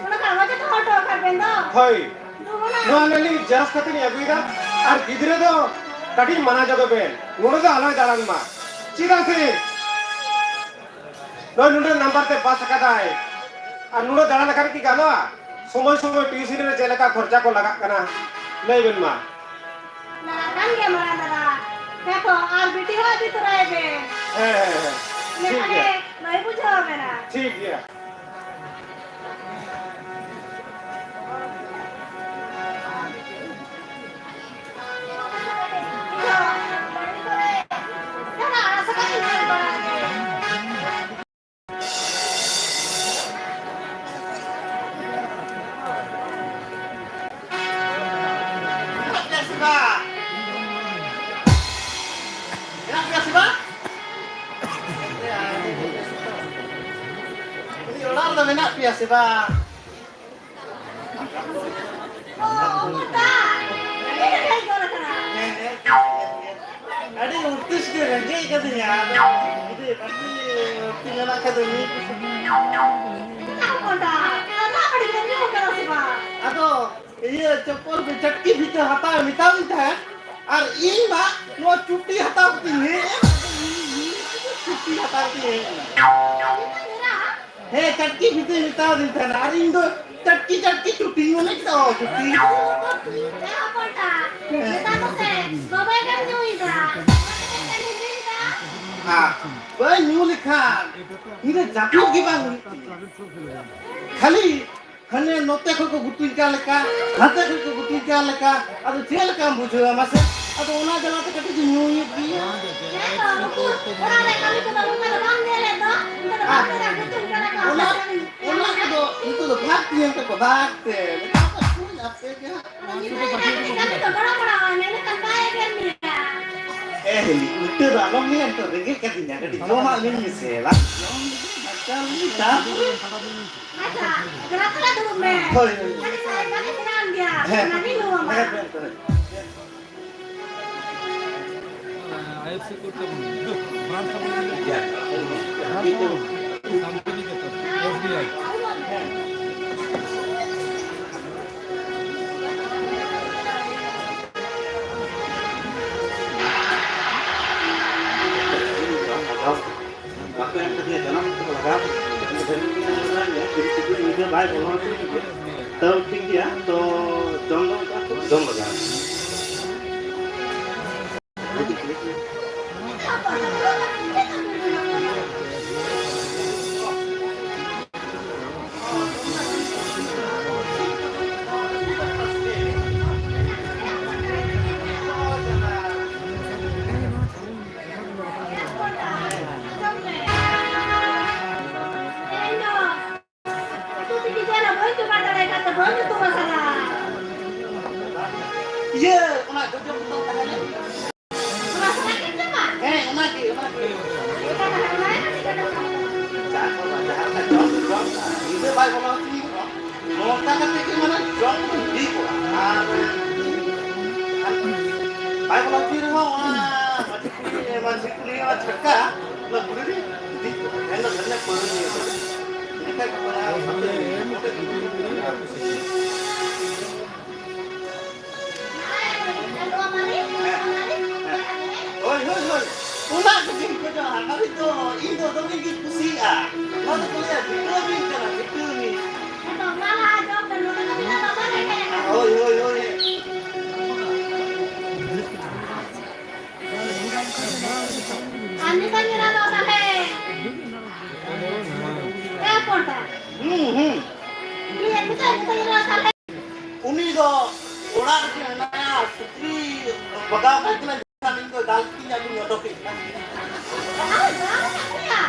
ᱚᱱᱟ ᱠᱟᱜᱚᱡᱽ ᱮ ᱫᱚᱦᱚ ᱦᱚᱴᱚ ᱟᱠᱟᱫ ᱵᱮᱱ ᱫᱚ᱾ ᱦᱳᱭ᱾ ᱫᱩ ᱚᱱᱟ ᱱᱚᱣᱟ ᱞᱤᱧ ᱡᱮᱨᱚᱠᱥ ᱠᱟᱛᱮ ᱞᱤᱧ ᱟᱹᱜᱩᱭᱮᱫᱟ᱾ ᱟᱨ ᱜᱤᱫᱽᱨᱟᱹ ᱫᱚ ᱠᱟᱹᱴᱤᱡ ᱢᱟᱱᱟ ᱡᱚᱫᱚ ᱵᱮᱱ, ᱱᱚᱰᱮ ᱫᱚ ᱟᱞᱚᱭ ᱫᱟᱬᱟᱱ ᱢᱟ᱾ ᱪᱮᱫᱟᱜ ᱥᱮ ᱱᱚᱜᱼᱚᱭ ᱱᱩᱱᱟᱹᱜ ᱱᱟᱢᱵᱟᱨ ᱛᱮ ᱯᱟᱥ ᱟᱠᱟᱫᱟᱭ᱾ ᱟᱨ ᱱᱩᱱᱟᱹᱜ ᱫᱟᱬᱟ ᱞᱮᱠᱷᱟᱱ ᱠᱤ ᱜᱟᱱᱚᱜᱼᱟ? ᱥᱚᱢᱚᱭ ᱥᱚᱢᱚᱭ ᱴᱤᱭᱩᱥᱚᱱ ᱨᱮ ᱪᱮᱫ ᱞᱮᱠᱟ ᱠᱷᱚᱨᱪᱟ ᱠᱚ ᱞᱟᱜᱟᱜ ᱠᱟᱱᱟ, ᱞᱟᱹᱭ ᱵᱮᱱ ᱢᱟ᱾ ᱞᱟᱜᱟᱜ ᱠᱟᱱ ᱜᱮᱭᱟ ᱢᱟᱨᱟᱝ ᱫᱟᱫᱟ᱾ ᱦᱮᱸ ᱛᱚ, ᱟᱨ ᱵᱤᱴᱤ ᱦᱚᱸ ᱤᱫᱤ ᱛᱚᱨᱟᱭᱮ ᱯᱮ᱾ ᱦᱮᱸ, ᱦᱮᱸ, ᱦᱮᱸ᱾ ᱴᱷᱤᱠ ᱤᱱᱟᱹᱠᱷᱟᱱ ᱜᱮᱭᱟ᱾ ᱜᱮ ᱵᱟᱭ ᱵᱩᱡᱷᱟᱹᱣ ᱟᱵᱮᱱᱟ᱾ ᱴᱷᱤᱠ ᱜᱮᱭᱟ᱾ ᱢᱮᱱᱟᱜ ᱯᱮᱭᱟ ᱥᱮ ᱵᱟᱝ? ᱢᱮᱱᱟᱜ ᱯᱮᱭᱟ ᱥᱮ ᱵᱟᱝ? ᱩᱱᱤ ᱚᱲᱟᱜ ᱨᱮᱫᱚ ᱢᱮᱱᱟᱜ ᱯᱮᱭᱟ ᱥᱮ ᱵᱟᱝ? ᱟᱹᱰᱤ ᱩᱞᱴᱟᱹ᱾ ᱛᱤᱥ ᱜᱮ ᱨᱮᱸᱜᱮᱡ ᱠᱟᱫᱤᱧᱟ, ᱟᱫᱚ ᱡᱩᱫᱤ ᱵᱟᱹᱲᱛᱤ ᱵᱟᱹᱲᱛᱤ ᱢᱮᱱᱟᱜ ᱠᱷᱟᱡ ᱫᱚ ᱱᱤᱭᱟᱹ ᱠᱚ ᱥᱩᱫᱷᱟᱹ᱾ ᱦᱚᱯᱚᱱ ᱫᱟ, ᱚᱱᱟ ᱠᱟᱹᱴᱤᱡ ᱵᱮᱱ ᱧᱩ ᱠᱟᱫᱟ ᱥᱮ ᱵᱟᱝ? ᱟᱫᱚ ᱤᱭᱟᱹ ᱪᱚᱯᱯᱚᱞ ᱜᱮ ᱪᱟᱹᱴᱠᱤ ᱯᱷᱤᱛᱟᱹ ᱦᱟᱛᱟᱣ ᱢᱮᱛᱟᱣᱤᱧ ᱛᱟᱦᱮᱸᱫ, ᱟᱨ ᱤᱧ ᱢᱟ ᱱᱚᱣᱟ ᱪᱩᱴᱤ ᱦᱟᱛᱟᱣ ᱠᱟᱛᱮᱧ ᱦᱮᱡ ᱮᱱ, ᱪᱩᱴᱤ ᱦᱟᱛᱟᱣ ᱠᱟᱛᱮᱧ ᱦᱮᱡ ᱮᱱᱟ᱾ ᱦᱮᱸ, ᱪᱟᱹᱴᱠᱤ ᱯᱷᱤᱛᱟᱹᱧ ᱢᱮᱛᱟᱣ ᱫᱤᱧ ᱛᱟᱦᱮᱸᱱᱟ, ᱟᱨ ᱤᱧ ᱫᱚ ᱪᱟᱹᱴᱠᱤ ᱪᱟᱹᱴᱠᱤ ᱪᱩᱴᱤᱧ ᱢᱚᱱᱮ ᱠᱮᱫᱟ, ᱚ, ᱪᱩᱴᱤ᱾ ᱮ ᱦᱚᱯᱚᱱ ᱫᱟ, ᱱᱮᱛᱟᱨ ᱫᱚ ᱥᱮ ᱫᱚᱢᱮ ᱜᱮᱢ ᱧᱩᱭᱮᱫᱟ᱾ ᱦᱮᱸ, ᱵᱟᱹᱧ ᱧᱩ ᱞᱮᱠᱷᱟᱱ ᱧᱤᱫᱟᱹ ᱡᱟᱹᱯᱤᱫ ᱜᱮ ᱵᱟᱝ ᱦᱩᱭᱩᱜ ᱛᱤᱧᱟ᱾ ᱠᱷᱟᱹᱞᱤ ᱦᱟᱱᱮ ᱱᱚᱛᱮ ᱠᱷᱚᱱ ᱠᱚ ᱜᱩᱛᱩᱧ ᱠᱟᱱ ᱞᱮᱠᱟ, ᱦᱟᱱᱛᱮ ᱠᱷᱚᱱ ᱠᱚ ᱜᱩᱛᱩᱧ ᱠᱟᱱ ᱞᱮᱠᱟ, ᱟᱫᱚ ᱪᱮᱫ ᱞᱮᱠᱟᱢ ᱵᱩᱡᱷᱟᱹᱣᱟ ᱢᱟᱥᱮ? ᱟᱫᱚ ᱚᱱᱟ ᱡᱟᱞᱟᱛᱮ ᱠᱟᱹᱴᱤᱡ ᱫᱚ ᱧᱩᱭᱮᱫ ᱜᱮᱭᱟ᱾ ᱦᱮᱸ ᱛᱚ, ᱱᱩᱠᱩ ᱚᱲᱟᱜ ᱨᱮ ᱠᱟᱹᱢᱤ ᱠᱚᱫᱚ ᱚᱱᱠᱟ ᱫᱚ ᱵᱟᱢ ᱧᱮᱞᱮᱫ ᱫᱚ, ᱚᱱᱠᱟ ᱫᱚ ᱵᱟᱢ ᱧᱮᱞᱟ, ᱜᱩᱛᱩᱧ ᱠᱟᱱᱟ ᱠᱚ, ᱚᱱᱟ, ᱚᱱᱟ ᱠᱚᱫᱚ ᱱᱤᱛᱚᱜ ᱫᱚ ᱵᱷᱟᱜᱽ ᱧᱮᱞ ᱛᱟᱠᱚ, ᱵᱷᱟᱜᱽ ᱛᱮ᱾ ᱱᱤᱛᱚᱜ ᱫᱚ ᱥᱩᱭ ᱟᱯᱮ ᱜᱮ ᱦᱟᱸᱜ᱾ ᱟᱫᱚ ᱧᱤᱫᱟᱹ ᱧᱤᱫᱟᱹ ᱠᱟᱹᱴᱤᱡ ᱠᱟᱹᱢᱤ ᱫᱚ ᱜᱚᱲᱚ ᱵᱟᱲᱟᱣᱟᱭ ᱢᱮ, ᱮᱸᱰᱮᱠᱷᱟᱱ ᱵᱟᱭ ᱮᱜᱮᱨ ᱢᱮᱭᱟ᱾ ᱮ ᱦᱤᱞᱤ, ᱩᱞᱴᱟᱹ ᱫᱚ ᱟᱞᱚᱢ ᱞᱟᱹᱭᱟ, ᱱᱤᱛᱚᱜ ᱨᱮᱸᱜᱮᱡ ᱠᱟᱹᱫᱤᱧᱟ, ᱠᱟᱹᱴᱤᱡ ᱡᱚᱢᱟᱜ ᱞᱤᱧ ᱢᱮᱥᱮ, ᱵᱟᱝ? ᱡᱚᱢ ᱞᱮᱜᱮ, ᱢᱟᱨᱥᱟᱞ ᱞᱮᱜᱮ, ᱛᱟᱨᱯᱚᱨᱮ ᱟᱪᱪᱷᱟ, ᱛᱷᱚᱲᱟ ᱛᱷᱚᱲᱟ ᱫᱩᱲᱩᱵ ᱢᱮ᱾ ᱦᱳᱭ, ᱦᱳᱭ᱾ ᱟᱹᱰᱤ ᱥᱟᱭ ᱵᱟᱞᱮ ᱥᱟᱱᱟᱢ ᱜᱮᱭᱟ᱾ ᱦᱮᱸ᱾ ᱚᱱᱟ ᱜᱮ ᱞᱟᱹᱭ ᱟᱢᱟ᱾ ᱦᱮᱸ, ᱦᱮᱸ, ᱦᱮᱸ᱾ ᱟᱭ ᱮᱯᱷ ᱥᱤ ᱠᱳᱰ ᱛᱟᱵᱚᱱ᱾ ᱵᱨᱟᱱᱪ ᱛᱟᱵᱚᱱ᱾ ᱵᱨᱟᱱᱪ ᱛᱟᱵᱚᱱ᱾ Santiniketan, S B I. ᱵᱟᱠᱚ ᱮᱢ ᱠᱟᱫᱮᱭᱟ, ᱡᱟᱱᱟᱢ ᱠᱟᱛᱮ ᱠᱚ ᱞᱟᱜᱟᱣ ᱠᱮᱫᱮᱭᱟ᱾ ᱛᱟᱹᱣ ᱴᱷᱤᱠ ᱜᱮᱭᱟ, ᱛᱚ ᱡᱚᱢ ᱫᱚ ᱚᱱᱠᱟ ᱡᱚᱢ ᱞᱟᱜᱟᱣ᱾ ᱤᱭᱟᱹ, ᱚᱱᱟ ᱡᱚᱡᱚ ᱵᱚᱛᱚᱞ ᱛᱟᱦᱮᱸ ᱞᱮᱱ᱾ ᱦᱮᱸ, ᱚᱱᱟ ᱜᱮ, ᱚᱱᱟ ᱜᱮ᱾ ᱡᱟᱦᱟᱸ ᱠᱚ, ᱡᱟᱦᱟᱸ ᱞᱮᱠᱟ ᱡᱚᱢ, ᱡᱚᱢ, ᱧᱤᱫᱟᱹ ᱵᱟᱭ ᱵᱚᱞᱚ ᱦᱚᱪᱚᱧ ᱨᱮᱦᱚᱸ, ᱱᱚᱝᱠᱟ ᱠᱟᱛᱮ ᱜᱮ ᱢᱟᱱᱮ ᱡᱚᱢ ᱠᱚ ᱤᱫᱤ ᱠᱚᱣᱟ᱾ ᱟᱨ, ᱟᱨ ᱵᱟᱭ ᱵᱚᱞᱚ ᱦᱚᱪᱚᱧ ᱨᱮᱦᱚᱸ, ᱚᱱᱟ ᱢᱟᱹᱡᱷᱤ ᱠᱩᱲᱤ ᱪᱮᱫ ᱠᱚ ᱞᱟᱹᱭᱟ, ᱚᱱᱟ ᱪᱷᱟᱴᱠᱟ, ᱚᱱᱟ ᱵᱩᱲᱦᱤ ᱨᱮ ᱤᱫᱤ ᱠᱚ ᱛᱟᱦᱮᱱᱟ, ᱫᱷᱟᱹᱨᱱᱟ ᱯᱟᱹᱣᱨᱟᱹ ᱧᱩ ᱠᱟᱛᱮ᱾ ᱮᱱᱠᱷᱟᱡ ᱠᱚ ᱢᱮᱱᱟ, ᱟᱯᱮ ᱱᱚᱰᱮ ᱫᱩᱲᱩᱵ ᱠᱟᱱᱟ᱾ ᱦᱮᱸ, ᱦᱮᱸ᱾ ᱦᱳᱭ, ᱦᱳᱭ, ᱦᱳᱭ᱾ ᱚᱱᱟ ᱠᱚᱜᱮᱧ ᱠᱷᱚᱡᱚᱜᱼᱟ᱾ ᱦᱟᱱᱟ ᱫᱚ ᱤᱧ ᱫᱚ ᱫᱚᱢᱮ ᱜᱤᱧ ᱠᱩᱥᱤᱭᱟᱜᱼᱟ᱾ ᱱᱚᱣᱟ ᱫᱚᱠᱚ ᱞᱟᱹᱭᱟ ᱵᱷᱤᱴᱟᱢᱤᱱ ᱠᱟᱱᱟ, ᱵᱷᱤᱴᱟᱢᱤᱱ᱾ ᱦᱳᱭ, ᱦᱳᱭ, ᱦᱳᱭ᱾ ᱟᱨ ᱱᱤᱛᱚᱜ ᱧᱮᱞᱚᱜ ᱛᱟᱦᱮᱸ᱾ ᱦᱩᱸ, ᱦᱩᱸ᱾ ᱩᱱᱤ ᱫᱚ ᱚᱲᱟᱜ ᱨᱮᱜᱮ ᱢᱮᱱᱟᱭᱟ, ᱥᱩᱠᱨᱤ ᱵᱟᱜᱟᱣ ᱠᱟᱭ ᱠᱟᱱᱟ, ᱤᱧ ᱫᱚ ᱫᱟᱞ ᱠᱤᱫᱤᱧᱟ, ᱟᱫᱚᱧ ᱚᱰᱚᱠᱮᱫ ᱠᱟᱱᱟ᱾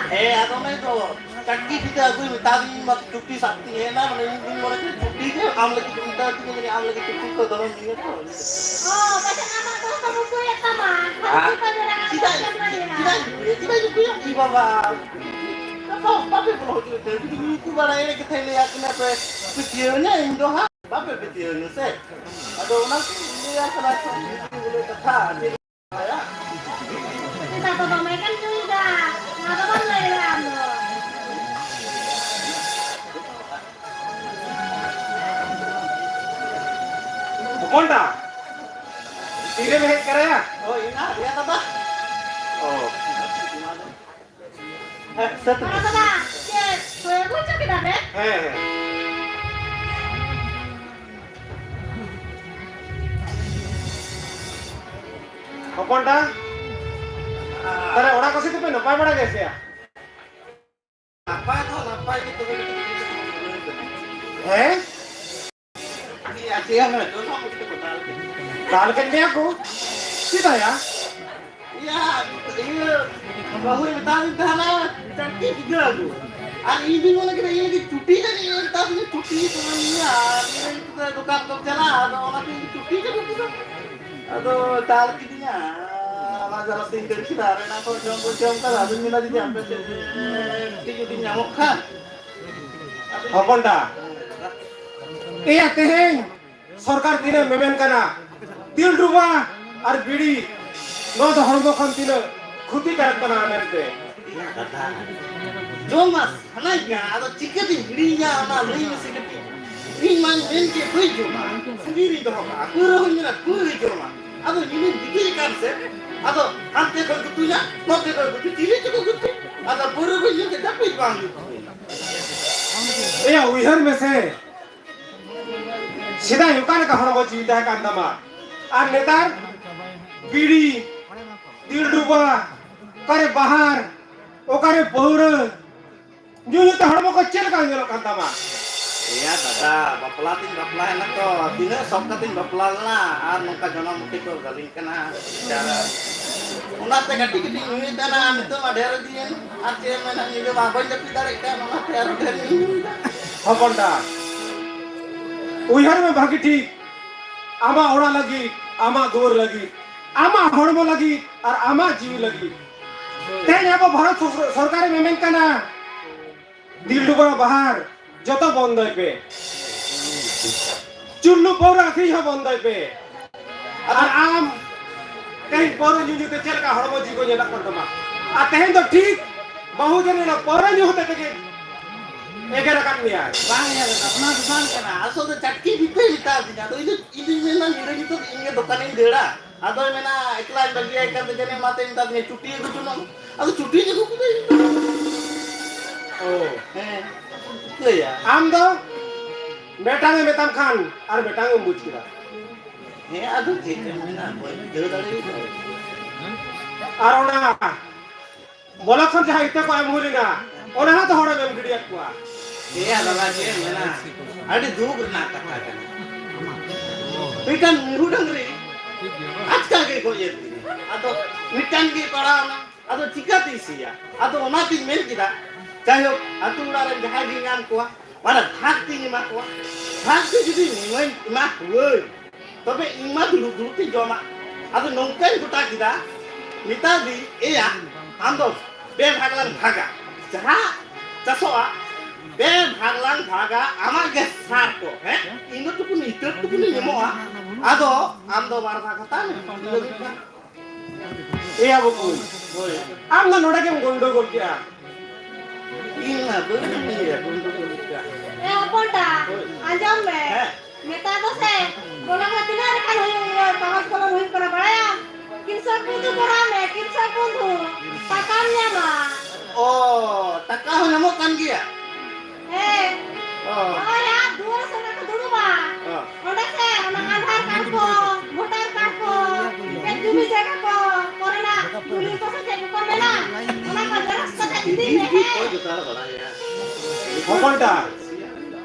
ᱦᱮᱸ, ᱟᱫᱚ ᱚᱱᱮ ᱫᱚ ᱪᱟᱹᱴᱠᱤ ᱯᱷᱤᱛᱟᱹ ᱟᱹᱜᱩᱭ ᱢᱮᱛᱟᱫᱤᱧ ᱢᱟ, ᱪᱩᱴᱤ ᱥᱟᱵ ᱛᱤᱧ ᱦᱮᱡ ᱮᱱᱟ, ᱢᱟᱱᱮ ᱤᱧ ᱫᱩᱧ ᱢᱚᱱᱮ ᱠᱮᱫᱟ ᱪᱩᱴᱤ ᱜᱮ, ᱟᱢ ᱞᱟᱹᱜᱤᱫ ᱫᱚ ᱢᱮᱛᱟᱫᱤᱧᱟ, ᱡᱟᱹᱱᱤᱡ ᱟᱢ ᱞᱟᱹᱜᱤᱫ ᱪᱩᱴᱤ ᱠᱚ ᱫᱚᱢᱮᱢ ᱤᱭᱟᱹ ᱛᱚ᱾ ᱚ, ᱯᱟᱪᱮᱫ ᱟᱢᱟᱜ ᱫᱚ ᱠᱚ ᱵᱩᱡᱷᱟᱹᱣᱮᱫ ᱛᱟᱢᱟ, ᱟᱨ ᱯᱷᱟᱹᱥᱤ ᱠᱚ ᱡᱚᱲᱟᱣ ᱪᱮᱫᱟᱜ, ᱠᱟᱛᱮ ᱪᱮᱫᱟᱜ, ᱪᱮᱫᱟᱜ ᱤᱧ ᱠᱩᱞᱤᱭᱟ? ᱤ ᱵᱟᱵᱟ, ᱵᱟᱯᱮ ᱵᱚᱞᱚ ᱦᱚᱪᱚ ᱞᱮᱫ ᱛᱟᱦᱮᱸ, ᱡᱩᱫᱤ ᱧᱩ ᱠᱚ ᱵᱟᱲᱟᱭ ᱮᱱᱮᱡ ᱠᱟᱛᱷᱟᱧ ᱞᱟᱹᱭᱟᱫ ᱠᱤᱱᱟ ᱯᱮ, ᱯᱟᱹᱛᱭᱟᱹᱣ ᱮᱱᱟ, ᱤᱧ ᱫᱚ ᱦᱟᱸᱜ ᱵᱟᱯᱮ ᱯᱟᱹᱛᱭᱟᱹᱣ ᱮᱱᱟ ᱥᱮ? ᱟᱫᱚ ᱚᱱᱟ ᱠᱚ ᱞᱟᱹᱭᱟᱢ ᱠᱟᱱᱟ, ᱵᱚᱞᱮ ᱠᱟᱛᱷᱟ, ᱪᱮᱫ ᱮᱢ ᱵᱟᱲᱟᱭᱟ? ᱪᱮᱫᱟᱜ ᱫᱚ ᱫᱚᱢᱮ ᱜᱮᱢ ᱧᱩᱭᱮᱫᱟ? ᱚᱱᱟ ᱫᱚ ᱵᱟᱢ ᱞᱟᱹᱭ ᱞᱮᱫᱟ ᱟᱢ ᱫᱚ᱾ ᱦᱚᱯᱚᱱ ᱫᱟ, ᱛᱤᱨᱮᱢ ᱦᱮᱡ ᱠᱟᱱᱟᱭᱟ? ᱦᱳᱭ, ᱮᱱᱟ ᱨᱮᱭᱟᱲ ᱫᱟᱫᱟ᱾ ᱚ᱾ ᱦᱮᱸ, ᱥᱮᱛ ᱢᱮ᱾ ᱫᱟᱫᱟ, ᱪᱮᱫ ᱠᱚ ᱟᱹᱜᱩ ᱦᱚᱪᱚ ᱠᱮᱫᱟ ᱯᱮ? ᱦᱮᱸ, ᱦᱮᱸ᱾ ᱦᱚᱯᱚᱱ ᱫᱟ, ᱛᱟᱦᱞᱮ ᱚᱲᱟᱜ ᱠᱚ ᱥᱮᱫ ᱫᱚᱯᱮ ᱱᱟᱯᱟᱭ ᱵᱟᱲᱟ ᱜᱮᱭᱟ ᱥᱮ? ᱱᱟᱯᱟᱭ ᱫᱚ ᱱᱟᱯᱟᱭ ᱜᱮ, ᱛᱚᱵᱮ ᱠᱟᱹᱴᱤᱡ ᱦᱮᱸ? ᱪᱮᱫ ᱭᱟ, ᱪᱮᱫ ᱭᱟ, ᱢᱮ, ᱫᱚ ᱱᱚᱣᱟ ᱠᱚ ᱫᱟᱞ ᱠᱮᱫ ᱢᱮᱭᱟ ᱠᱚ? ᱪᱮᱫᱟᱜ ᱭᱟ? ᱤᱭᱟ, ᱤᱭᱟᱹ, ᱵᱟᱹᱦᱩᱭ ᱢᱮᱛᱟᱫᱤᱧ ᱛᱟᱦᱮᱱᱟ, ᱪᱟᱹᱴᱠᱤ ᱯᱤᱴᱷᱟᱹ ᱟᱹᱜᱩ᱾ ᱟᱨ ᱤᱧ ᱫᱩᱧ ᱢᱚᱱᱮ ᱠᱮᱫᱟ, ᱤᱧ ᱞᱟᱹᱜᱤᱫ ᱪᱩᱴᱤ ᱡᱟᱹᱱᱤᱡ ᱮ ᱢᱮᱛᱟᱫᱤᱧᱟ, ᱪᱩᱴᱤ ᱫᱚᱢᱮ ᱧᱩᱭᱟ, ᱟᱨ ᱤᱧ ᱞᱟᱹᱜᱤᱫ ᱫᱚ ᱫᱚᱠᱟᱱ ᱠᱚᱢ ᱪᱟᱞᱟᱜᱼᱟ, ᱟᱫᱚ ᱚᱱᱟᱛᱮ ᱤᱧ ᱪᱩᱴᱤ ᱡᱟᱹᱱᱤᱡ ᱠᱮᱫᱟ᱾ ᱟᱫᱚ ᱫᱟᱞ ᱠᱤᱫᱤᱧᱟ, ᱚᱱᱟ ᱡᱟᱞᱟᱛᱮᱧ ᱫᱟᱹᱲ ᱠᱮᱫᱟ, ᱟᱨ ᱚᱱᱟ ᱠᱚ ᱡᱚᱢ ᱠᱚ ᱡᱚᱢ ᱠᱟᱫᱟ, ᱟᱫᱚᱧ ᱢᱮᱱᱟ, ᱡᱩᱫᱤ ᱟᱯᱮ ᱥᱮᱫ ᱠᱟᱹᱴᱤᱡ ᱡᱩᱫᱤ ᱧᱟᱢᱚᱜ ᱠᱷᱟᱱ᱾ ᱦᱚᱯᱚᱱ ᱫᱟ, ᱮᱭᱟ, ᱛᱮᱦᱮᱧ ᱥᱚᱨᱠᱟᱨ ᱛᱤᱱᱟᱹᱜ ᱢᱮᱢᱮᱱ ᱠᱟᱱᱟ, ᱛᱤᱞ ᱰᱩᱵᱟ ᱟᱨ ᱵᱤᱲᱤ, ᱱᱚᱣᱟ ᱫᱚ ᱦᱚᱲᱢᱚ ᱠᱷᱚᱱ ᱛᱤᱱᱟᱹᱜ ᱠᱷᱚᱛᱤ ᱠᱟᱨᱚᱠ ᱠᱟᱱᱟ ᱢᱮᱱᱛᱮ᱾ ᱮᱭᱟ ᱫᱟᱫᱟ, ᱡᱚᱢ ᱢᱟ ᱥᱟᱱᱟᱧ ᱠᱟᱱᱟ, ᱟᱫᱚ ᱪᱤᱠᱟᱹᱛᱤᱧ ᱦᱤᱲᱤᱧᱟ ᱚᱱᱟ? ᱞᱟᱹᱭ ᱢᱮᱥᱮ ᱠᱟᱹᱴᱤᱡ᱾ ᱤᱧ ᱢᱟᱧ ᱢᱮᱱ ᱠᱮᱫ ᱵᱟᱹᱧ ᱡᱚᱢᱟ, ᱥᱟᱺᱜᱤᱧ ᱨᱤᱧ ᱫᱚᱦᱚ ᱠᱟᱜᱼᱟ᱾ ᱯᱟᱹᱣᱨᱟᱹ ᱦᱚᱸᱧ ᱢᱮᱱᱟ ᱯᱟᱹᱣᱨᱟᱹᱧ ᱡᱚᱢᱟ, ᱟᱫᱚ ᱧᱩᱧᱩᱧ ᱜᱤᱛᱤᱡ ᱟᱠᱟᱱ ᱥᱮ, ᱟᱫᱚ ᱦᱟᱱᱛᱮ ᱠᱷᱚᱱ ᱠᱚ ᱛᱩᱧᱟ, ᱱᱚᱛᱮ ᱠᱷᱚᱱ ᱠᱚ ᱛᱩᱧᱟ, ᱪᱤᱞᱤ ᱪᱚᱠᱚ ᱜᱩᱛᱩ, ᱟᱫᱚ ᱯᱟᱹᱣᱨᱟᱹ ᱵᱟᱹᱧ ᱧᱩ ᱠᱮᱫᱟ, ᱡᱟᱹᱯᱤᱫ ᱵᱟᱝ ᱦᱩᱭᱩᱜ ᱛᱤᱧᱟ᱾ ᱮᱭᱟ, ᱩᱭᱦᱟᱹᱨ ᱢᱮᱥᱮ, ᱥᱮᱫᱟᱭ ᱚᱠᱟ ᱞᱮᱠᱟ ᱦᱚᱲᱢᱚ ᱡᱤᱣᱤ ᱛᱟᱦᱮᱸ ᱠᱟᱱ ᱛᱟᱢᱟ, ᱟᱨ ᱱᱮᱛᱟᱨ ᱵᱤᱲᱤ, ᱛᱤᱞ ᱰᱩᱵᱟ, ᱚᱠᱟᱨᱮ ᱵᱟᱦᱟᱨ, ᱚᱠᱟᱨᱮ ᱯᱟᱹᱣᱨᱟᱹ, ᱧᱩ ᱧᱩ ᱛᱮ ᱦᱚᱲᱢᱚ ᱠᱚ ᱪᱮᱫ ᱞᱮᱠᱟ ᱧᱮᱞᱚᱜ ᱠᱟᱱ ᱛᱟᱢᱟ? ᱮᱭᱟ ᱫᱟᱫᱟ, ᱵᱟᱯᱞᱟ ᱛᱤᱧ ᱵᱟᱯᱞᱟᱭᱮᱱᱟ ᱛᱚ, ᱛᱤᱱᱟᱹᱜ ᱥᱚᱠ ᱠᱟᱛᱮᱧ ᱵᱟᱯᱞᱟ ᱞᱮᱱᱟ, ᱟᱨ ᱱᱚᱝᱠᱟ ᱡᱚᱱᱚᱢ ᱢᱩᱠᱷᱤ ᱠᱚ ᱜᱟᱹᱞᱤᱧ ᱠᱟᱱᱟ᱾ ᱵᱮᱪᱟᱨᱟ᱾ ᱚᱱᱟᱛᱮ ᱠᱟᱹᱴᱤᱡ ᱠᱟᱹᱴᱤᱡ ᱧᱩᱭᱮᱫ ᱛᱟᱦᱮᱱᱟ, ᱱᱤᱛᱚᱜ ᱢᱟ ᱰᱷᱮᱨ ᱤᱫᱤᱭᱮᱱ᱾ ᱟᱨ ᱪᱮᱫ ᱮᱢ ᱢᱮᱱᱟ, ᱧᱤᱫᱟᱹ ᱢᱟ ᱵᱟᱹᱧ ᱡᱟᱹᱯᱤᱫ ᱫᱟᱲᱮᱭᱟᱜ ᱠᱟᱱ, ᱚᱱᱟᱛᱮ ᱟᱨᱚ ᱰᱷᱮᱨ ᱤᱧ ᱧᱩᱭᱮᱫᱟ᱾ ᱦᱚᱯᱚᱱ ᱫᱟ, ᱩᱭᱦᱟᱹᱨ ᱢᱮ ᱵᱷᱟᱹᱜᱤ ᱴᱷᱤᱠ, ᱟᱢᱟᱜ ᱚᱲᱟᱜ ᱞᱟᱹᱜᱤᱫ, ᱟᱢᱟᱜ ᱫᱩᱣᱟᱹᱨ ᱞᱟᱹᱜᱤᱫ, ᱟᱢᱟᱜ ᱦᱚᱲᱢᱚ ᱞᱟᱹᱜᱤᱫ ᱟᱨ ᱟᱢᱟᱜ ᱡᱤᱣᱤ ᱞᱟᱹᱜᱤᱫ᱾ ᱛᱮᱦᱮᱧ ᱟᱵᱚ ᱵᱷᱟᱨᱚᱛ ᱥᱚ-, ᱥᱚᱨᱠᱟᱨᱮ ᱢᱮᱢᱮᱱ ᱠᱟᱱᱟ, ᱫᱤᱞ ᱰᱩᱵᱟ ᱵᱟᱦᱟᱨ ᱡᱚᱛᱚ ᱵᱚᱱᱫᱚᱭ ᱯᱮ᱾ ᱪᱩᱞᱞᱩ ᱯᱟᱹᱣᱨᱟᱹ ᱟᱹᱠᱷᱨᱤᱧ ᱦᱚᱸ ᱵᱚᱱᱫᱚᱭ ᱯᱮ᱾ ᱟᱨ ᱟᱢ ᱛᱮᱦᱮᱧ ᱯᱟᱹᱣᱨᱟᱹ ᱧᱩ ᱧᱩ ᱛᱮ ᱪᱮᱫ ᱞᱮᱠᱟ ᱦᱚᱲᱢᱚ ᱡᱤᱣᱤ ᱠᱚ ᱧᱮᱞᱚᱜ ᱠᱟᱱ ᱛᱟᱢᱟ? ᱟᱨ ᱛᱮᱦᱮᱧ ᱫᱚ ᱴᱷᱤᱠ ᱵᱟᱹᱦᱩ ᱡᱟᱹᱱᱤ ᱚᱱᱟ ᱯᱟᱹᱣᱨᱟᱹ ᱧᱩ ᱦᱚᱛᱮ ᱛᱮᱜᱮ ᱮᱜᱮᱨ ᱟᱠᱟᱫ ᱢᱮᱭᱟ᱾ ᱵᱟᱝ ᱧᱮᱞ ᱠᱟᱱᱟ, ᱚᱱᱟ ᱫᱚ ᱵᱟᱝ ᱠᱟᱱᱟ᱾ ᱟᱥᱚᱞ ᱫᱚ ᱪᱟᱴᱠᱤ ᱵᱤᱯᱮ ᱢᱮᱛᱟ ᱫᱤᱧᱟ᱾ ᱟᱫᱚ ᱤᱧ ᱫᱚ, ᱤᱧ ᱫᱩᱧ ᱢᱮᱱᱟ ᱧᱤᱫᱟᱹ ᱧᱩᱛᱟᱹ ᱤᱧ ᱜᱮ ᱫᱚᱠᱟᱱᱤᱧ ᱫᱟᱹᱲᱟ᱾ ᱟᱫᱚᱭ ᱢᱮᱱᱟ ᱮᱠᱞᱟᱧ ᱵᱟᱹᱜᱤᱭᱟᱭ ᱠᱟᱱ ᱛᱮ ᱡᱟᱹᱱᱤᱡ ᱚᱱᱟᱛᱮ ᱢᱮᱛᱟ ᱫᱤᱧᱟ ᱪᱩᱴᱤ ᱟᱹᱜᱩ ᱦᱚᱪᱚ ᱱᱚᱜ ᱢᱮ᱾ ᱟᱫᱚ ᱪᱩᱴᱤᱧ ᱟᱹᱜᱩ ᱠᱮᱫᱟ ᱤᱧ ᱫᱚ᱾ ᱚ᱾ ᱦᱮᱸ᱾ ᱪᱤᱠᱟᱹᱭᱟ? ᱟᱢ ᱫᱚ ᱢᱤᱫᱴᱟᱝ ᱮ ᱢᱮᱛᱟᱢ ᱠᱷᱟᱱ ᱟᱨ ᱢᱤᱫᱴᱟᱝ ᱮᱢ ᱵᱩᱡᱽ ᱠᱮᱫᱟ᱾ ᱦᱮᱸ, ᱟᱫᱚ ᱪᱮᱫ ᱮᱢ ᱢᱮᱱᱟ, ᱵᱟᱹᱧ ᱵᱩᱡᱷᱟᱹᱣ ᱫᱟᱲᱮᱭᱟᱜ ᱠᱟᱱᱟ᱾ ᱟᱨ ᱚᱱᱟ ᱵᱚᱞᱚ ᱠᱷᱚᱱ ᱡᱟᱦᱟᱸ ᱤᱛᱟᱹ ᱠᱚ ᱮᱢ ᱦᱩᱭ ᱞᱮᱱᱟ, ᱚᱱᱟ ᱦᱚᱸ ᱛᱚ ᱦᱚᱲᱮᱢ ᱮᱢ ᱜᱤᱰᱤᱭᱟᱫ ᱠᱚᱣᱟ᱾ ᱦᱮᱸ, ᱫᱟᱫᱟ, ᱪᱮᱫ ᱮᱢ ᱢᱮᱱᱟ, ᱟᱹᱰᱤ ᱫᱩᱠ ᱨᱮᱱᱟᱜ ᱠᱟᱛᱷᱟ ᱠᱟᱱᱟ᱾ ᱢᱤᱫᱴᱟᱝ ᱢᱤᱨᱩ ᱰᱟᱝᱨᱤ ᱟᱪᱠᱟ ᱜᱮ ᱜᱚᱡ ᱮᱱ ᱛᱤᱧᱟ᱾ ᱟᱫᱚ ᱢᱤᱫᱴᱟᱝ ᱜᱮ ᱯᱟᱲᱟᱣ ᱮᱱᱟ᱾ ᱟᱫᱚ ᱪᱤᱠᱟᱹᱛᱤᱧ ᱥᱤᱭᱟ? ᱟᱫᱚ ᱚᱱᱟᱛᱤᱧ ᱢᱮᱱ ᱠᱮᱫᱟ, ᱡᱟᱭᱦᱳᱠ, ᱟᱹᱛᱩ ᱚᱲᱟᱜ ᱨᱮᱱ ᱡᱟᱦᱟᱸᱭ ᱜᱤᱧ ᱧᱟᱢ ᱠᱚᱣᱟ, ᱢᱟᱱᱮ ᱵᱷᱟᱜᱽ ᱛᱤᱧ ᱮᱢᱟ ᱠᱚᱣᱟ᱾ ᱵᱷᱟᱜᱽ ᱛᱮ ᱡᱩᱫᱤ ᱮᱢᱟᱹᱧ, ᱮᱢᱟ ᱠᱚᱣᱟᱹᱧ, ᱛᱚᱵᱮ ᱤᱧ ᱢᱟ ᱫᱩᱲᱩᱵ ᱫᱩᱲᱩᱵ ᱛᱤᱧ ᱡᱚᱢᱟ᱾ ᱟᱫᱚ ᱱᱚᱝᱠᱟᱧ ᱜᱚᱴᱟ ᱠᱮᱫᱟ, ᱢᱮᱛᱟ ᱫᱤᱧ, "ᱮᱭᱟ, ᱟᱢ ᱫᱚ ᱯᱮ ᱵᱷᱟᱜᱽ ᱞᱟᱝ ᱵᱷᱟᱜᱟ, ᱡᱟᱦᱟᱸ ᱪᱟᱥᱚᱜᱼᱟ, ᱯᱮ ᱵᱷᱟᱜᱽ ᱞᱟᱝ ᱵᱷᱟᱜᱟ, ᱟᱢᱟᱜ ᱜᱮ ᱥᱟᱨ ᱠᱚ, ᱦᱮᱸ? ᱤᱧ ᱫᱚ ᱴᱩᱠᱩᱱ ᱤᱛᱟᱹ ᱴᱩᱠᱩᱱᱤᱧ ᱮᱢᱚᱜᱼᱟ, ᱟᱫᱚ ᱟᱢ ᱫᱚ ᱵᱟᱨ ᱵᱷᱟᱜᱽ ᱦᱟᱛᱟᱣ ᱢᱮ, ᱤᱧ ᱫᱚ ᱢᱤᱫ ᱵᱷᱟᱜᱽ᱾" ᱮᱭᱟ ᱵᱟᱹᱵᱩ, ᱦᱳᱭ᱾ ᱟᱢ ᱫᱚ ᱱᱚᱰᱮ ᱜᱮᱢ ᱜᱚᱱᱰᱚᱜᱳᱞ ᱠᱮᱜᱼᱟ᱾ ᱤᱧ ᱢᱟ ᱵᱟᱹᱧ ᱞᱟᱹᱭᱟ ᱜᱚᱱᱰᱚᱜᱳᱞ ᱠᱮᱜᱼᱟ᱾ ᱮ ᱦᱚᱯᱚᱱ ᱴᱟ, ᱦᱳᱭ᱾ ᱟᱸᱡᱚᱢ ᱢᱮ᱾ ᱦᱮᱸ᱾ ᱱᱮᱛᱟᱨ ᱫᱚ ᱥᱮ ᱵᱚᱞᱚᱱ ᱨᱮ ᱛᱤᱱᱟᱹᱜ ᱞᱮᱠᱟᱱ ᱦᱩᱭᱩᱜ, ᱥᱚᱦᱚᱡ ᱵᱚᱞᱚᱱ ᱦᱩᱭᱩᱜ ᱠᱟᱱᱟ ᱵᱟᱲᱟᱭᱟᱢ? ᱠᱤᱱᱥᱚᱠ ᱵᱚᱱᱫᱷᱩ ᱠᱚᱨᱟᱣ ᱢᱮ, ᱠᱤᱱᱥᱚᱠ ᱵᱚᱱᱫᱷᱩ᱾ ᱴᱟᱠᱟᱢ ᱧᱟᱢᱟ᱾ ᱚ, ᱴᱟᱠᱟ ᱦᱚᱸ ᱧᱟᱢᱚᱜ ᱠᱟᱱ ᱜᱮᱭᱟ? ᱦᱮᱸ᱾ ᱚ᱾ ᱦᱳᱭ, ᱟᱨ ᱫᱩᱣᱟᱹᱨ ᱥᱮᱫ ᱨᱮᱠᱚ ᱫᱩᱲᱩᱵᱟ᱾ ᱚ᱾ ᱚᱸᱰᱮ ᱥᱮ ᱚᱱᱟ ᱟᱫᱷᱟᱨ ᱠᱟᱨᱰ ᱠᱚ, ᱵᱷᱳᱴᱟᱨ ᱠᱟᱨᱰ ᱠᱚ, ᱪᱮᱫ ᱡᱩᱢᱤ ᱡᱟᱭᱜᱟ ᱠᱚ ᱠᱚᱨᱮᱱᱟᱜ ᱫᱚᱞᱤᱞ ᱠᱚ ᱥᱮ ᱪᱮᱫ ᱠᱚ ᱢᱮᱱᱟ, ᱚᱱᱟ ᱠᱚ ᱡᱮᱨᱚᱠᱥ ᱠᱟᱛᱮ ᱤᱫᱤ ᱢᱮ, ᱦᱮᱸ? ᱦᱚᱯᱚᱱ ᱴᱟ,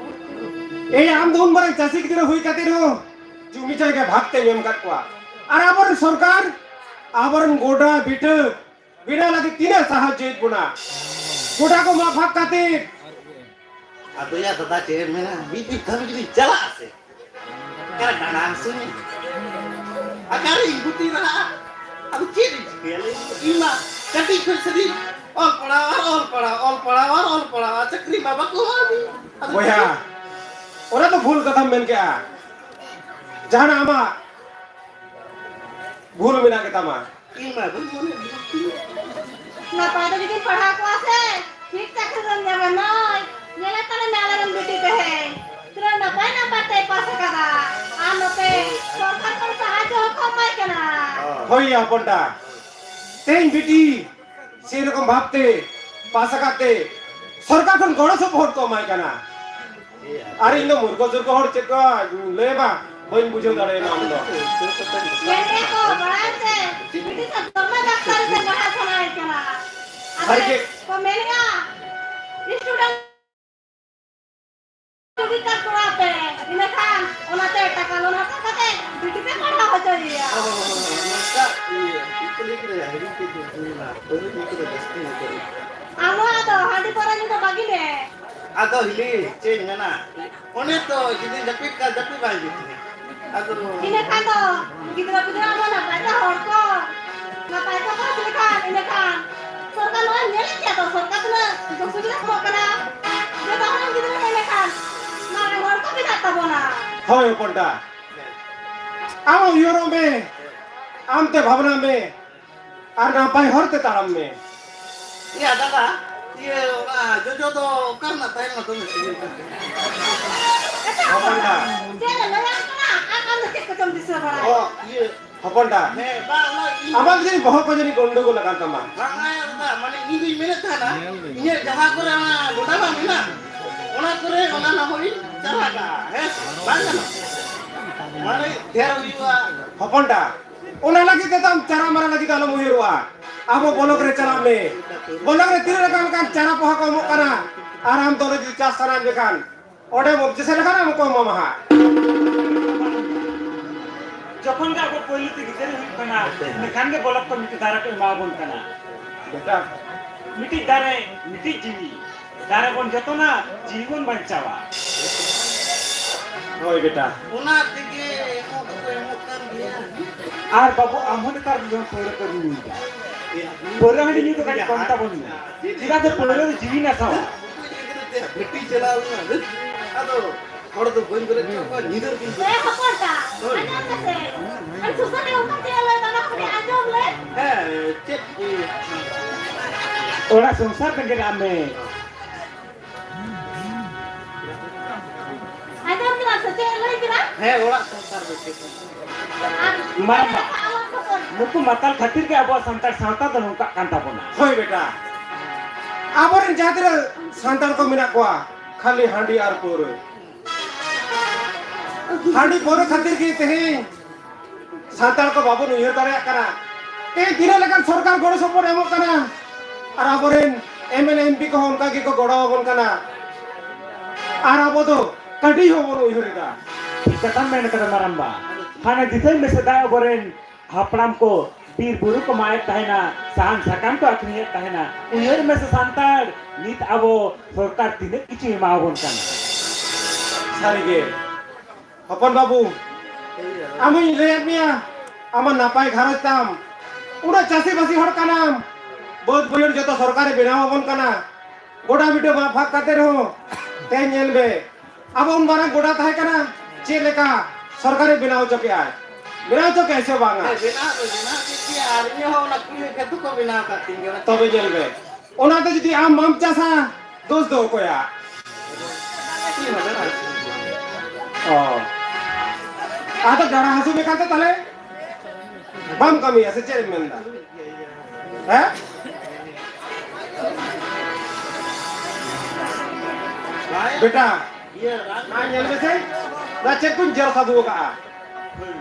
ᱮᱭ ᱟᱢ ᱫᱚ ᱩᱱ ᱢᱟᱨᱟᱝ ᱪᱟᱹᱥᱤ ᱜᱤᱫᱽᱨᱟᱹ ᱦᱩᱭ ᱠᱟᱛᱮ ᱨᱮᱦᱚᱸ ᱡᱩᱢᱤ ᱡᱟᱭᱜᱟ ᱵᱷᱟᱜᱽ ᱛᱮ ᱮᱢ ᱟᱠᱟᱫ ᱠᱚᱣᱟ᱾ ᱟᱨ ᱟᱵᱚᱨᱮᱱ ᱥᱚᱨᱠᱟᱨ ᱟᱵᱚᱨᱮᱱ ᱜᱚᱰᱟ ᱵᱤᱴᱟᱹ ᱵᱮᱱᱟᱣ ᱞᱟᱹᱜᱤᱫ ᱛᱤᱱᱟᱹᱜ ᱥᱟᱦᱟᱡᱽᱡᱚᱭᱮᱫ ᱵᱚᱱᱟ᱾ ᱜᱚᱰᱟ ᱠᱚ ᱢᱟᱜ ᱯᱷᱟᱸᱠ ᱠᱟᱛᱮ᱾ ᱟᱫᱚ ᱭᱟ ᱫᱟᱫᱟ, ᱪᱮᱫ ᱮᱢ ᱢᱮᱱᱟ, ᱢᱤᱫ ᱫᱤᱱ ᱠᱟᱹᱢᱤ ᱡᱩᱫᱤᱧ ᱪᱟᱞᱟᱜᱼᱟ ᱥᱮ, ᱚᱠᱟᱨᱮ ᱰᱟᱸᱰᱟ ᱦᱟᱹᱥᱩᱧᱟ? ᱚᱠᱟᱨᱮ ᱤᱧ ᱜᱩᱛᱤ ᱨᱟᱦᱟ? ᱟᱫᱚ ᱪᱮᱫ ᱤᱧ ᱪᱤᱠᱟᱹᱭᱟ ᱞᱟᱹᱭ ᱢᱮ? ᱤᱧ ᱢᱟ ᱠᱟᱹᱴᱤᱡ ᱠᱷᱚᱱ ᱥᱟᱹᱨᱤ ᱚᱞ ᱯᱟᱲᱦᱟᱣ ᱟᱨ ᱚᱞ ᱯᱟᱲᱦᱟᱣ, ᱚᱞ ᱯᱟᱲᱦᱟᱣ ᱟᱨ ᱚᱞ ᱯᱟᱲᱦᱟᱣ, ᱪᱟᱹᱠᱨᱤ ᱢᱟ ᱵᱟᱠᱚ ᱮᱢᱟ ᱫᱤᱧ᱾ ᱟᱫᱚ ᱵᱚᱭᱦᱟ, ᱪᱮᱫ? ᱚᱱᱟ ᱫᱚ ᱵᱷᱩᱞ ᱠᱟᱛᱷᱟᱢ ᱢᱮᱱ ᱠᱮᱜᱼᱟ᱾ ᱡᱟᱦᱟᱱᱟᱜ ᱟᱢᱟᱜ ᱵᱷᱩᱞ ᱢᱮᱱᱟᱜ ᱜᱮᱛᱟᱢᱟ᱾ ᱤᱧ ᱢᱟ ᱵᱟᱹᱧ ᱢᱚᱱᱮ ᱵᱷᱩᱞ ᱛᱤᱧ᱾ ᱱᱟᱯᱟᱭ ᱛᱮ ᱡᱩᱫᱤᱢ ᱯᱟᱲᱦᱟᱣ ᱠᱚᱜᱼᱟ ᱥᱮ, ᱴᱷᱤᱠ ᱪᱟᱹᱠᱨᱤ ᱫᱚᱢ ᱧᱟᱢᱟ᱾ ᱱᱚᱜᱼᱚᱭ, ᱧᱮᱞᱮᱫ ᱛᱟᱞᱮ ᱢᱮ ᱟᱞᱮ ᱨᱮᱱ ᱵᱤᱴᱤ ᱛᱮᱦᱮᱧ᱾ ᱛᱤᱱᱟᱹᱜ ᱱᱟᱯᱟᱭ ᱱᱟᱯᱟᱭ ᱛᱮᱭ ᱯᱟᱥ ᱟᱠᱟᱫᱟ᱾ ᱟᱨ ᱱᱚᱛᱮ ᱥᱚᱨᱠᱟᱨ ᱠᱷᱚᱱ ᱥᱟᱦᱟᱡᱽᱡᱚ ᱦᱚᱸᱠᱚ ᱮᱢᱟᱭ ᱠᱟᱱᱟ᱾ ᱦᱳᱭ ᱭᱟ ᱦᱚᱯᱚᱱ ᱴᱟ᱾ ᱛᱮᱦᱮᱧ ᱵᱤᱴᱤ ᱥᱮᱨᱚᱠᱚᱢ ᱵᱷᱟᱵᱛᱮ ᱯᱟᱥ ᱟᱠᱟᱫ ᱛᱮ ᱥᱚᱨᱠᱟᱨ ᱠᱷᱚᱱ ᱜᱚᱲᱚ ᱥᱚᱯᱚᱦᱚᱫ ᱠᱚ ᱮᱢᱟᱭ ᱠᱟᱱᱟ᱾ ᱟᱨ ᱤᱧ ᱫᱚ ᱢᱩᱨᱠᱷᱚ ᱥᱩᱨᱠᱷᱚ ᱦᱚᱲ ᱪᱮᱫ ᱠᱚ ᱞᱟᱹᱭ ᱟᱢᱟ, ᱵᱟᱹᱧ ᱵᱩᱡᱷᱟᱹᱣ ᱫᱟᱲᱮᱭᱟᱜᱼᱟ ᱟᱢ ᱫᱚ᱾ ᱢᱮᱱᱮᱫ ᱠᱚ ᱵᱟᱲᱟᱭ ᱥᱮ, ᱵᱤᱴᱤ ᱫᱚ ᱫᱚᱢᱮ ᱰᱟᱠᱛᱟᱨᱤ ᱛᱮ ᱯᱟᱲᱦᱟᱜ ᱥᱟᱱᱟᱭᱮ ᱠᱟᱱᱟ᱾ ᱟᱫᱚ ᱥᱟᱹᱨᱤ ᱜᱮ᱾ ᱠᱚ ᱢᱮᱱᱮᱫᱼᱟ, student ᱨᱮᱡᱤᱥᱴᱟᱨ ᱠᱚᱨᱟᱣ ᱯᱮ, ᱤᱱᱟᱹᱠᱷᱟᱱ ᱚᱱᱟᱛᱮ ᱴᱟᱠᱟ ᱞᱳᱱ ᱦᱟᱛᱟᱣ ᱠᱟᱛᱮ ᱵᱤᱴᱤ ᱯᱮ ᱯᱟᱲᱦᱟᱣ ᱦᱚᱪᱚᱭᱮᱭᱟ᱾ ᱚ, ᱱᱚᱝᱠᱟ ᱤᱭᱟᱹ, ᱪᱮᱫ ᱠᱚ ᱞᱟᱹᱭ ᱠᱮᱫᱟ? ᱦᱤᱲᱤᱧ ᱠᱮᱫ ᱫᱚᱧ, ᱦᱤᱲᱤᱧ ᱮᱱᱟ᱾ ᱯᱟᱹᱣᱨᱟᱹ ᱧᱩ ᱠᱚᱫᱚ ᱡᱟᱹᱥᱛᱤ ᱧᱩ ᱠᱚ᱾ ᱟᱢ ᱦᱚᱸ ᱟᱫᱚ ᱦᱟᱺᱰᱤ ᱯᱟᱹᱣᱨᱟᱹ ᱧᱩ ᱫᱚ ᱵᱟᱹᱜᱤ ᱢᱮ᱾ ᱟᱫᱚ ᱦᱤᱞᱤ, ᱪᱮᱫ ᱤᱧ ᱢᱮᱱᱟ? ᱚᱱᱮ ᱛᱚ, ᱡᱩᱫᱤ ᱡᱟᱹᱯᱤᱫ ᱠᱷᱟᱱ, ᱡᱟᱹᱯᱤᱫ ᱵᱟᱭ ᱦᱤᱡᱩᱜ ᱛᱤᱧᱟᱹ᱾ ᱟᱫᱚ ᱤᱱᱟᱹ ᱠᱷᱟᱱ ᱫᱚ ᱜᱤᱫᱽᱨᱟᱹ ᱯᱤᱫᱽᱨᱟᱹ ᱟᱵᱚ ᱱᱟᱯᱟᱭ ᱛᱮ ᱦᱚᱲ ᱠᱚ, ᱱᱟᱯᱟᱭ ᱛᱮ ᱯᱟᱲᱦᱟᱣ ᱞᱮᱠᱷᱟᱱ, ᱤᱱᱟᱹ ᱠᱷᱟᱱ ᱥᱚᱨᱠᱟᱨ ᱱᱚᱜᱼᱚᱭ ᱧᱮᱞᱮᱫ ᱜᱮᱭᱟ ᱛᱚ, ᱥᱚᱨᱠᱟᱨ ᱛᱤᱱᱟᱹᱜ ᱥᱩᱡᱳᱜᱽ ᱥᱩᱵᱤᱫᱷᱟ ᱮᱢᱚᱜ ᱠᱟᱱᱟ᱾ ᱡᱚᱛᱚ ᱦᱚᱲ ᱜᱤᱫᱽᱨᱟᱹ ᱠᱚ ᱤᱱᱟᱹ ᱠᱷᱟᱱ ᱢᱟᱨᱟᱝ ᱦᱚᱲ ᱠᱚ ᱵᱮᱱᱟᱜ ᱛᱟᱵᱚᱱᱟ᱾ ᱦᱳᱭ ᱦᱚᱯᱚᱱ ᱴᱟ, ᱟᱢ ᱦᱚᱸ ᱩᱭᱦᱟᱹᱨᱚᱜ ᱢᱮ, ᱟᱢ ᱛᱮ ᱵᱷᱟᱵᱽᱱᱟ ᱢᱮ᱾ ᱟᱨ ᱱᱟᱯᱟᱭ ᱦᱚᱨ ᱛᱮ ᱛᱟᱲᱟᱢ ᱢᱮ᱾ ᱤᱭᱟᱹ ᱫᱟᱫᱟ, ᱤᱭᱟᱹ ᱚᱱᱟ ᱡᱚᱡᱚ ᱫᱚ ᱚᱠᱟ ᱨᱮᱱᱟᱜ ᱛᱟᱦᱮᱸ ᱞᱮᱱᱟ ᱫᱚᱢᱮ ᱥᱤᱵᱤᱞ ᱠᱟᱱ ᱛᱟᱦᱮᱸᱫ? ᱦᱚᱯᱚᱱ ᱫᱟ᱾ ᱪᱮᱫ ᱮ ᱞᱟᱹᱭᱟᱢ ᱠᱟᱱᱟ? ᱟᱢ, ᱟᱢ ᱫᱚ ᱪᱮᱫ ᱠᱚᱪᱚᱢ ᱫᱤᱥᱟᱹ ᱵᱟᱲᱟᱭᱟ? ᱚ, ᱤᱭᱟᱹ᱾ ᱦᱚᱯᱚᱱ ᱫᱟ᱾ ᱦᱮᱸ, ᱵᱟ, ᱚᱱᱟ ᱤᱧ ᱟᱢᱟᱜ ᱡᱟᱹᱱᱤᱡ ᱵᱚᱦᱚᱜ ᱠᱚ ᱡᱟᱹᱱᱤᱡ ᱜᱚᱱᱰᱳᱜᱳᱞ ᱟᱠᱟᱱ ᱛᱟᱢᱟ᱾ ᱵᱟᱝ, ᱟᱭ ᱫᱟᱫᱟ, ᱢᱟᱱᱮ ᱤᱧ ᱫᱩᱧ ᱢᱮᱱᱮᱫ ᱛᱟᱦᱮᱱᱟ, ᱤᱧᱟᱹᱜ ᱡᱟᱦᱟᱸ ᱠᱚᱨᱮ ᱚᱱᱟ ᱰᱚᱰᱟ ᱵᱟᱝ ᱢᱮᱱᱟᱜ, ᱚᱱᱟ ᱠᱚᱨᱮ ᱚᱱᱟ ᱱᱟᱦᱚᱲᱤᱧ ᱪᱟᱞᱟᱜᱼᱟ, ᱦᱮᱸ? ᱵᱟᱝ ᱜᱟᱱᱚᱜᱼᱟ᱾ ᱢᱟᱱᱮ ᱰᱷᱮᱨ ᱦᱩᱭᱩᱜᱼᱟ᱾ ᱦᱚᱯᱚᱱ ᱫᱟ, ᱚᱱᱟ ᱞᱟᱹᱜᱤᱫ ᱛᱮᱫᱚ ᱟᱢ ᱪᱟᱨᱟ ᱢᱟᱨᱟ ᱞᱟᱹᱜᱤᱫ ᱫᱚ ᱟᱞᱚᱢ ᱩᱭᱦᱟᱹᱨᱚᱜᱼᱟ᱾ ᱟᱵᱚ ᱵᱞᱚᱠ ᱨᱮ ᱪᱟᱞᱟᱜ ᱢᱮ᱾ ᱵᱞᱚᱠ ᱨᱮ ᱛᱤᱱᱟᱹᱜ ᱞᱮᱠᱟᱱ ᱞᱮᱠᱟᱱ ᱪᱟᱨᱟ ᱯᱚᱦᱟ ᱠᱚ ᱮᱢᱚᱜ ᱠᱟᱱᱟ᱾ ᱟᱨ ᱟᱢ ᱫᱚ ᱡᱩᱫᱤ ᱪᱟᱥ ᱥᱟᱱᱟᱭᱮᱫ ᱢᱮ ᱠᱷᱟᱱ, ᱚᱸᱰᱮ ᱢᱚ-, ᱡᱮᱥᱮ ᱞᱮᱠᱟᱱᱟᱜ ᱮᱢ ᱠᱚ ᱮᱢᱟᱢᱟ ᱦᱟᱸᱜ᱾ ᱡᱚᱠᱷᱚᱱ ᱜᱮ ᱟᱵᱚ ᱯᱳᱭᱞᱳ ᱛᱮ ᱜᱤᱫᱽᱨᱟᱹ ᱦᱩᱭᱩᱜ ᱠᱟᱱᱟ, ᱤᱱᱟᱹ ᱠᱷᱟᱱ ᱜᱮ ᱵᱞᱚᱠ ᱠᱚ ᱢᱤᱫᱴᱤᱡ ᱫᱟᱨᱮ ᱠᱚ ᱮᱢᱟ ᱵᱚᱱ ᱠᱟᱱᱟ᱾ ᱵᱮᱴᱟ᱾ ᱢᱤᱫᱴᱤᱡ ᱫᱟᱨᱮ, ᱢᱤᱫᱴᱤᱡ ᱡᱤᱣᱤ᱾ ᱫᱟᱨᱮ ᱵᱚᱱ ᱡᱚᱛᱚᱱᱟ, ᱡᱤᱣᱤ ᱵᱚᱱ ᱵᱟᱧᱪᱟᱣᱟ᱾ ᱦᱳᱭ ᱵᱮᱴᱟ᱾ ᱚᱱᱟ ᱛᱮᱜᱮ ᱮᱢᱚᱜ ᱫᱚᱠᱚ ᱮᱢᱚᱜ ᱠᱟᱱ ᱜᱮᱭᱟ᱾ ᱟᱨ ᱵᱟᱹᱵᱩ, ᱟᱢ ᱦᱚᱸ ᱱᱮᱛᱟᱨ ᱫᱚ ᱯᱟᱹᱣᱨᱟᱹ ᱠᱚ ᱧᱩᱭᱮᱫᱟ᱾ ᱯᱟᱹᱣᱨᱟᱹ ᱦᱟᱺᱰᱤ ᱧᱩ ᱫᱚ ᱠᱟᱹᱴᱤᱡ ᱠᱚᱢ ᱛᱟᱵᱚᱱ ᱢᱮ᱾ ᱪᱮᱫᱟᱜ ᱥᱮ ᱯᱟᱹᱣᱨᱟᱹ ᱫᱚ ᱡᱤᱣᱤ ᱱᱟᱥᱟᱣᱟ᱾ ᱵᱷᱟᱹᱴᱤ ᱪᱟᱞᱟᱣ ᱞᱮᱱᱟ, ᱟᱫᱚ ᱦᱚᱲ ᱫᱚ ᱵᱟᱹᱧ ᱵᱮᱨᱮᱫ ᱦᱚᱪᱚ ᱠᱚᱣᱟ, ᱧᱤᱫᱟᱹ ᱨᱮᱜᱤᱧ ᱵᱮᱨᱮᱫ᱾ ᱮ ᱦᱚᱯᱚᱱ ᱵᱟ, ᱦᱳᱭ᱾ ᱟᱸᱡᱚᱢ ᱢᱮᱥᱮ᱾ ᱟᱨ ᱥᱩᱥᱟᱹᱨᱤᱭᱟᱹ ᱚᱱᱠᱟ ᱪᱮᱫ ᱮ ᱞᱟᱹᱭ ᱫᱟ, ᱚᱱᱟ ᱠᱟᱹᱴᱤᱡ ᱟᱸᱡᱚᱢ ᱞᱮ᱾ ᱦᱮᱸ, ᱪᱮᱫ? ᱚᱲᱟᱜ ᱥᱚᱝᱥᱟᱨ ᱵᱮᱸᱜᱮᱫ ᱟᱜ ᱢᱮ᱾ ᱟᱸᱡᱚᱢ ᱠᱮᱫᱟᱢ ᱥᱮ ᱪᱮᱫ ᱮ ᱞᱟᱹᱭ ᱠᱮᱫᱟ? ᱦᱮᱸ, ᱚᱲᱟᱜ ᱥᱚᱝᱥᱟᱨ ᱵᱮᱸᱜᱮᱫ᱾ ᱟᱨ ᱢᱟ, ᱢᱟ᱾ ᱟᱞᱚᱢ ᱥᱩᱥᱟᱹᱨ᱾ ᱱᱩᱠᱩ ᱢᱟᱛᱟᱞ ᱠᱷᱟᱹᱛᱤᱨ ᱜᱮ ᱟᱵᱚᱣᱟᱜ ᱥᱟᱱᱛᱟᱲ ᱥᱟᱶᱛᱟ ᱫᱚ ᱱᱚᱝᱠᱟᱜ ᱠᱟᱱ ᱛᱟᱵᱚᱱᱟ᱾ ᱦᱳᱭ ᱵᱮᱴᱟ, ᱟᱵᱚᱨᱮᱱ ᱡᱟᱦᱟᱸ ᱛᱤᱱᱟᱹᱜ ᱥᱟᱱᱛᱟᱲ ᱠᱚ ᱢᱮᱱᱟᱜ ᱠᱚᱣᱟ, ᱠᱷᱟᱹᱞᱤ ᱦᱟᱺᱰᱤ ᱟᱨ ᱯᱟᱹᱣᱨᱟᱹ᱾ ᱦᱟᱺᱰᱤ ᱯᱟᱹᱣᱨᱟᱹ ᱠᱷᱟᱹᱛᱤᱨ ᱜᱮ ᱛᱮᱦᱮᱧ ᱥᱟᱱᱛᱟᱲ ᱠᱚ ᱵᱟᱵᱚᱱ ᱩᱭᱦᱟᱹᱨ ᱫᱟᱲᱮᱭᱟᱜ ᱠᱟᱱᱟ᱾ ᱛᱮᱦᱮᱧ ᱛᱤᱱᱟᱹᱜ ᱞᱮᱠᱟᱱ ᱥᱚᱨᱠᱟᱨ ᱜᱚᱲᱚ ᱥᱚᱯᱚᱦᱚᱫ ᱮᱢᱚᱜ ᱠᱟᱱᱟ, ᱟᱨ ᱟᱵᱚᱨᱮᱱ M L A M P ᱠᱚᱦᱚᱸ ᱚᱱᱠᱟ ᱜᱮᱠᱚ ᱜᱚᱲᱚ ᱟᱵᱚᱱ ᱠᱟᱱᱟ, ᱟᱨ ᱟᱵᱚ ᱫᱚ ᱠᱟᱹᱴᱤᱡ ᱦᱚᱸ ᱵᱚᱱ ᱩᱭᱦᱟᱹᱨ ᱮᱫᱟ᱾ ᱴᱷᱤᱠ ᱠᱟᱛᱷᱟᱢ ᱢᱮᱱ ᱠᱟᱫᱟ ᱢᱟᱨᱟᱝᱵᱟ᱾ ᱦᱟᱱᱮ ᱫᱤᱥᱟᱹᱭ ᱢᱮ, ᱥᱮᱫᱟᱭ ᱟᱵᱚᱨᱮᱱ ᱦᱟᱯᱲᱟᱢ ᱠᱚ ᱵᱤᱨ ᱵᱩᱨᱩ ᱠᱚ ᱢᱟᱜ ᱮᱫ ᱛᱟᱦᱮᱱᱟ, ᱥᱟᱦᱟᱱ ᱥᱟᱠᱟᱢ ᱠᱚ ᱟᱹᱠᱷᱨᱤᱧᱮᱫ ᱛᱟᱦᱮᱱᱟ᱾ ᱩᱭᱦᱟᱹᱨ ᱢᱮᱥᱮ ᱥᱟᱱᱛᱟᱲ, ᱱᱤᱛ ᱟᱵᱚ ᱥᱚᱨᱠᱟᱨ ᱛᱤᱱᱟᱹᱜ ᱠᱤᱪᱷᱩ ᱮᱢᱟᱣᱟᱵᱚᱱ ᱠᱟᱱᱟ᱾ ᱥᱟᱹᱨᱤᱜᱮ ᱦᱚᱯᱚᱱ ᱵᱟᱹᱵᱩ, ᱟᱢ ᱦᱚᱧ ᱞᱟᱹᱭᱟᱫ ᱢᱮᱭᱟ, ᱟᱢᱟᱜ ᱱᱟᱯᱟᱭ ᱜᱷᱟᱨᱚᱸᱡᱽ ᱛᱟᱢ, ᱩᱱᱟᱹᱜ ᱪᱟᱹᱥᱤ ᱵᱟᱹᱥᱤ ᱦᱚᱲ ᱠᱟᱱᱟᱢ, ᱵᱟᱹᱫᱽ ᱵᱟᱹᱭᱦᱟᱹᱲ ᱡᱚᱛᱚ ᱥᱚᱨᱠᱟᱨᱮ ᱵᱮᱱᱟᱣ ᱟᱵᱚᱱ ᱠᱟᱱᱟ᱾ ᱜᱚᱰᱟ ᱵᱤᱴᱟᱹ ᱢᱟᱜ ᱯᱷᱟᱸᱠ ᱠᱟᱛᱮ ᱨᱮᱦᱚᱸ, ᱛᱮᱦᱮᱧ ᱧᱮᱞ ᱢᱮ, ᱟᱵᱚ ᱩᱱ ᱢᱟᱨᱟᱝ ᱜᱚᱰᱟ ᱛᱟᱦᱮᱸ ᱠᱟᱱᱟ, ᱪᱮᱫ ᱞᱮᱠᱟ ᱥᱚᱨᱠᱟᱨᱮ ᱵᱮᱱᱟᱣ ᱦᱚᱪᱚ ᱠᱮᱜᱼᱟᱭ᱾ ᱵᱮᱱᱟᱣ ᱪᱚ ᱠᱮᱫ ᱥᱮ ᱵᱟᱝᱟ? ᱦᱮᱸ, ᱵᱮᱱᱟᱣ ᱫᱚ ᱵᱮᱱᱟᱣ ᱠᱮᱫ ᱜᱮᱭᱟ, ᱟᱨ ᱤᱧᱟᱹᱜ ᱦᱚᱸ ᱚᱱᱟ ᱠᱩᱲᱤ ᱠᱷᱮᱛ ᱠᱚ ᱵᱮᱱᱟᱣ ᱠᱟᱜ ᱛᱤᱧ ᱜᱮᱭᱟ᱾ ᱛᱚᱵᱮ ᱧᱮᱞ ᱢᱮ, ᱚᱱᱟᱛᱮ ᱡᱩᱫᱤ ᱟᱢ ᱵᱟᱢ ᱪᱟᱥᱟ, ᱫᱳᱥ ᱫᱚ ᱚᱠᱚᱭᱟᱜ? ᱤᱧ ᱦᱚᱸ ᱵᱮᱱᱟᱣ ᱠᱟᱜ ᱛᱤᱧ ᱜᱮᱭᱟ᱾ ᱚ᱾ ᱟᱫᱚ ᱰᱟᱸᱰᱟ ᱦᱟᱹᱥᱩ ᱢᱮᱠᱷᱟᱱ ᱫᱚ ᱛᱟᱦᱞᱮ ᱵᱟᱢ ᱠᱟᱹᱢᱤᱭᱟ ᱥᱮ ᱪᱮᱫ ᱮᱢ ᱢᱮᱱᱫᱟ? ᱦᱮᱸ? ᱵᱮᱴᱟ, ᱢᱟ ᱧᱮᱞ ᱢᱮᱥᱮ, ᱱᱚᱣᱟ ᱪᱮᱫ ᱠᱚᱧ ᱡᱮᱨ ᱥᱟᱹᱫᱷᱩ ᱟᱠᱟᱜᱼᱟ?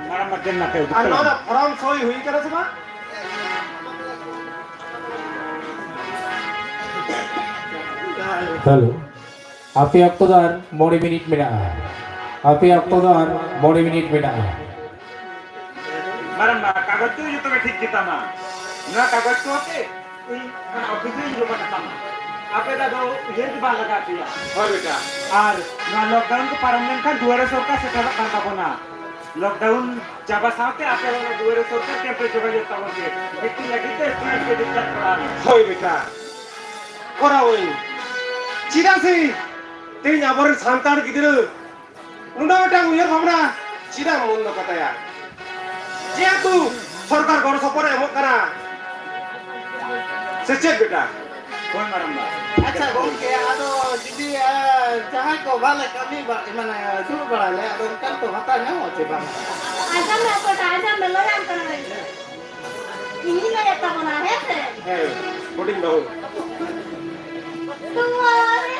ᱢᱟᱨᱟᱝ ᱢᱟᱨᱟᱝ ᱱᱟᱯᱮ ᱩᱫᱩᱜ ᱟᱨ ᱱᱚᱣᱟ ᱠᱟᱱᱟ᱾ ᱫᱚ ᱯᱷᱚᱨᱚᱢ ᱥᱳᱭ ᱦᱩᱭ ᱠᱟᱱᱟ ᱥᱮ ᱵᱟᱝ? ᱦᱮᱞᱳ᱾ ᱟᱯᱮ ᱚᱠᱛᱚ ᱫᱚ ᱟᱨ ᱢᱚᱬᱮ ᱢᱤᱱᱤᱴ ᱢᱮᱱᱟᱜᱼᱟ᱾ ᱟᱯᱮ ᱚᱠᱛᱚ ᱫᱚ ᱟᱨ ᱢᱚᱬᱮ ᱢᱤᱱᱤᱴ ᱢᱮᱱᱟᱜᱼᱟ᱾ ᱢᱟᱨᱟᱝᱵᱟ, ᱠᱟᱜᱚᱡᱽ ᱠᱚ ᱡᱚᱛᱚ ᱜᱮ ᱴᱷᱤᱠ ᱜᱮᱛᱟᱢᱟ᱾ ᱱᱚᱣᱟ ᱠᱟᱜᱚᱡᱽ ᱠᱚ ᱟᱛᱮ ᱤᱧ ᱚᱱᱟ ᱚᱯᱷᱤᱥ ᱨᱤᱧ ᱡᱚᱢᱟ ᱠᱟᱛᱟᱢᱟ᱾ ᱟᱯᱮ ᱫᱚ ᱟᱫᱚ ᱩᱭᱦᱟᱹᱨ ᱜᱮ ᱵᱟᱝ ᱞᱟᱜᱟᱣ ᱯᱮᱭᱟ᱾ ᱦᱳᱭ ᱵᱮᱴᱟ᱾ ᱟᱨ ᱱᱚᱣᱟ ᱞᱚᱠᱰᱟᱣᱩᱱ ᱠᱚ ᱯᱟᱨᱚᱢ ᱞᱮᱱᱠᱷᱟᱱ ᱫᱩᱣᱟᱨᱮ ᱥᱚᱨᱠᱟᱨ ᱥᱮᱴᱮᱨᱚᱜ ᱠᱟᱱ ᱛᱟᱵᱚᱱᱟ᱾ ᱞᱚᱠᱰᱟᱣᱩᱱ ᱪᱟᱵᱟ ᱥᱟᱶᱛᱮ ᱟᱯᱮ ᱚᱱᱟ ᱫᱩᱣᱟᱨᱮ ᱥᱚᱨᱠᱟᱨ ᱠᱮᱢᱯ ᱨᱮ ᱡᱳᱜᱟᱡᱳᱜᱽ ᱛᱟᱵᱚᱱ ᱯᱮ᱾ ᱵᱷᱮᱠᱥᱤᱱ ᱞᱟᱹᱜᱤᱫ ᱛᱮ ᱥᱴᱩᱰᱮᱱᱴ ᱠᱚ ᱰᱤᱥᱪᱟᱨᱡᱽ ᱠᱚᱨᱟᱣ ᱢᱮ᱾ ᱦᱳᱭ ᱵᱮᱴᱟ, ᱠᱚᱨᱟᱣᱟᱹᱧ᱾ ᱪᱮᱫᱟᱜ ᱥᱮ ᱛᱮᱦᱮᱧ ᱟᱵᱚᱨᱮᱱ ᱥᱟᱱᱛᱟᱲ ᱜᱤᱫᱽᱨᱟᱹ ᱱᱩᱱᱟᱹᱜ ᱢᱤᱫᱴᱟᱝ ᱩᱭᱦᱟᱹᱨ ᱵᱷᱟᱵᱽᱱᱟ ᱪᱮᱫᱟᱜ ᱮᱢ ᱵᱚᱱᱫᱚ ᱠᱟᱛᱟᱭᱟ? ᱡᱮᱦᱮᱛᱩ ᱥᱚᱨᱠᱟᱨ ᱜᱚᱲᱚ ᱥᱚᱯᱚᱦᱚᱫ ᱮ ᱮᱢᱚᱜ ᱠᱟᱱᱟ, ᱥᱮ ᱪᱮᱫ ᱵᱮᱴᱟ? ᱦᱳᱭ ᱢᱟᱨᱟᱝᱵᱟ᱾ ᱟᱪᱪᱷᱟ ᱜᱚᱢᱠᱮ, ᱟᱫᱚ ᱡᱩᱫᱤ, ᱟ, ᱡᱟᱦᱟᱸᱭ ᱠᱚ ᱵᱟᱞᱮ ᱠᱟᱹᱢᱤ ᱵᱟ-, ᱢᱟᱱᱮ ᱫᱩᱲᱩᱵ ᱵᱟᱲᱟ ᱞᱮ, ᱟᱫᱚ ᱚᱱᱠᱟᱱ ᱠᱚ ᱵᱷᱟᱛᱟ ᱧᱟᱢᱚᱜᱼᱟ ᱪᱮ ᱵᱟᱝ? ᱟᱸᱡᱚᱢ ᱢᱮ ᱚᱠᱚᱭᱴᱟᱜ, ᱟᱸᱡᱚᱢ ᱢᱮ, ᱞᱟᱹᱭᱟᱢ ᱠᱟᱱᱟ ᱤᱧ᱾ ᱤᱧᱤᱧ ᱞᱟᱹᱭᱮᱫ ᱛᱟᱵᱚᱱᱟ, ᱦᱮᱸ ᱥᱮ? ᱦᱮᱸ, ᱦᱩᱰᱤᱧ ᱵᱟᱹᱦᱩ᱾ ᱫᱩᱣᱟᱨᱮ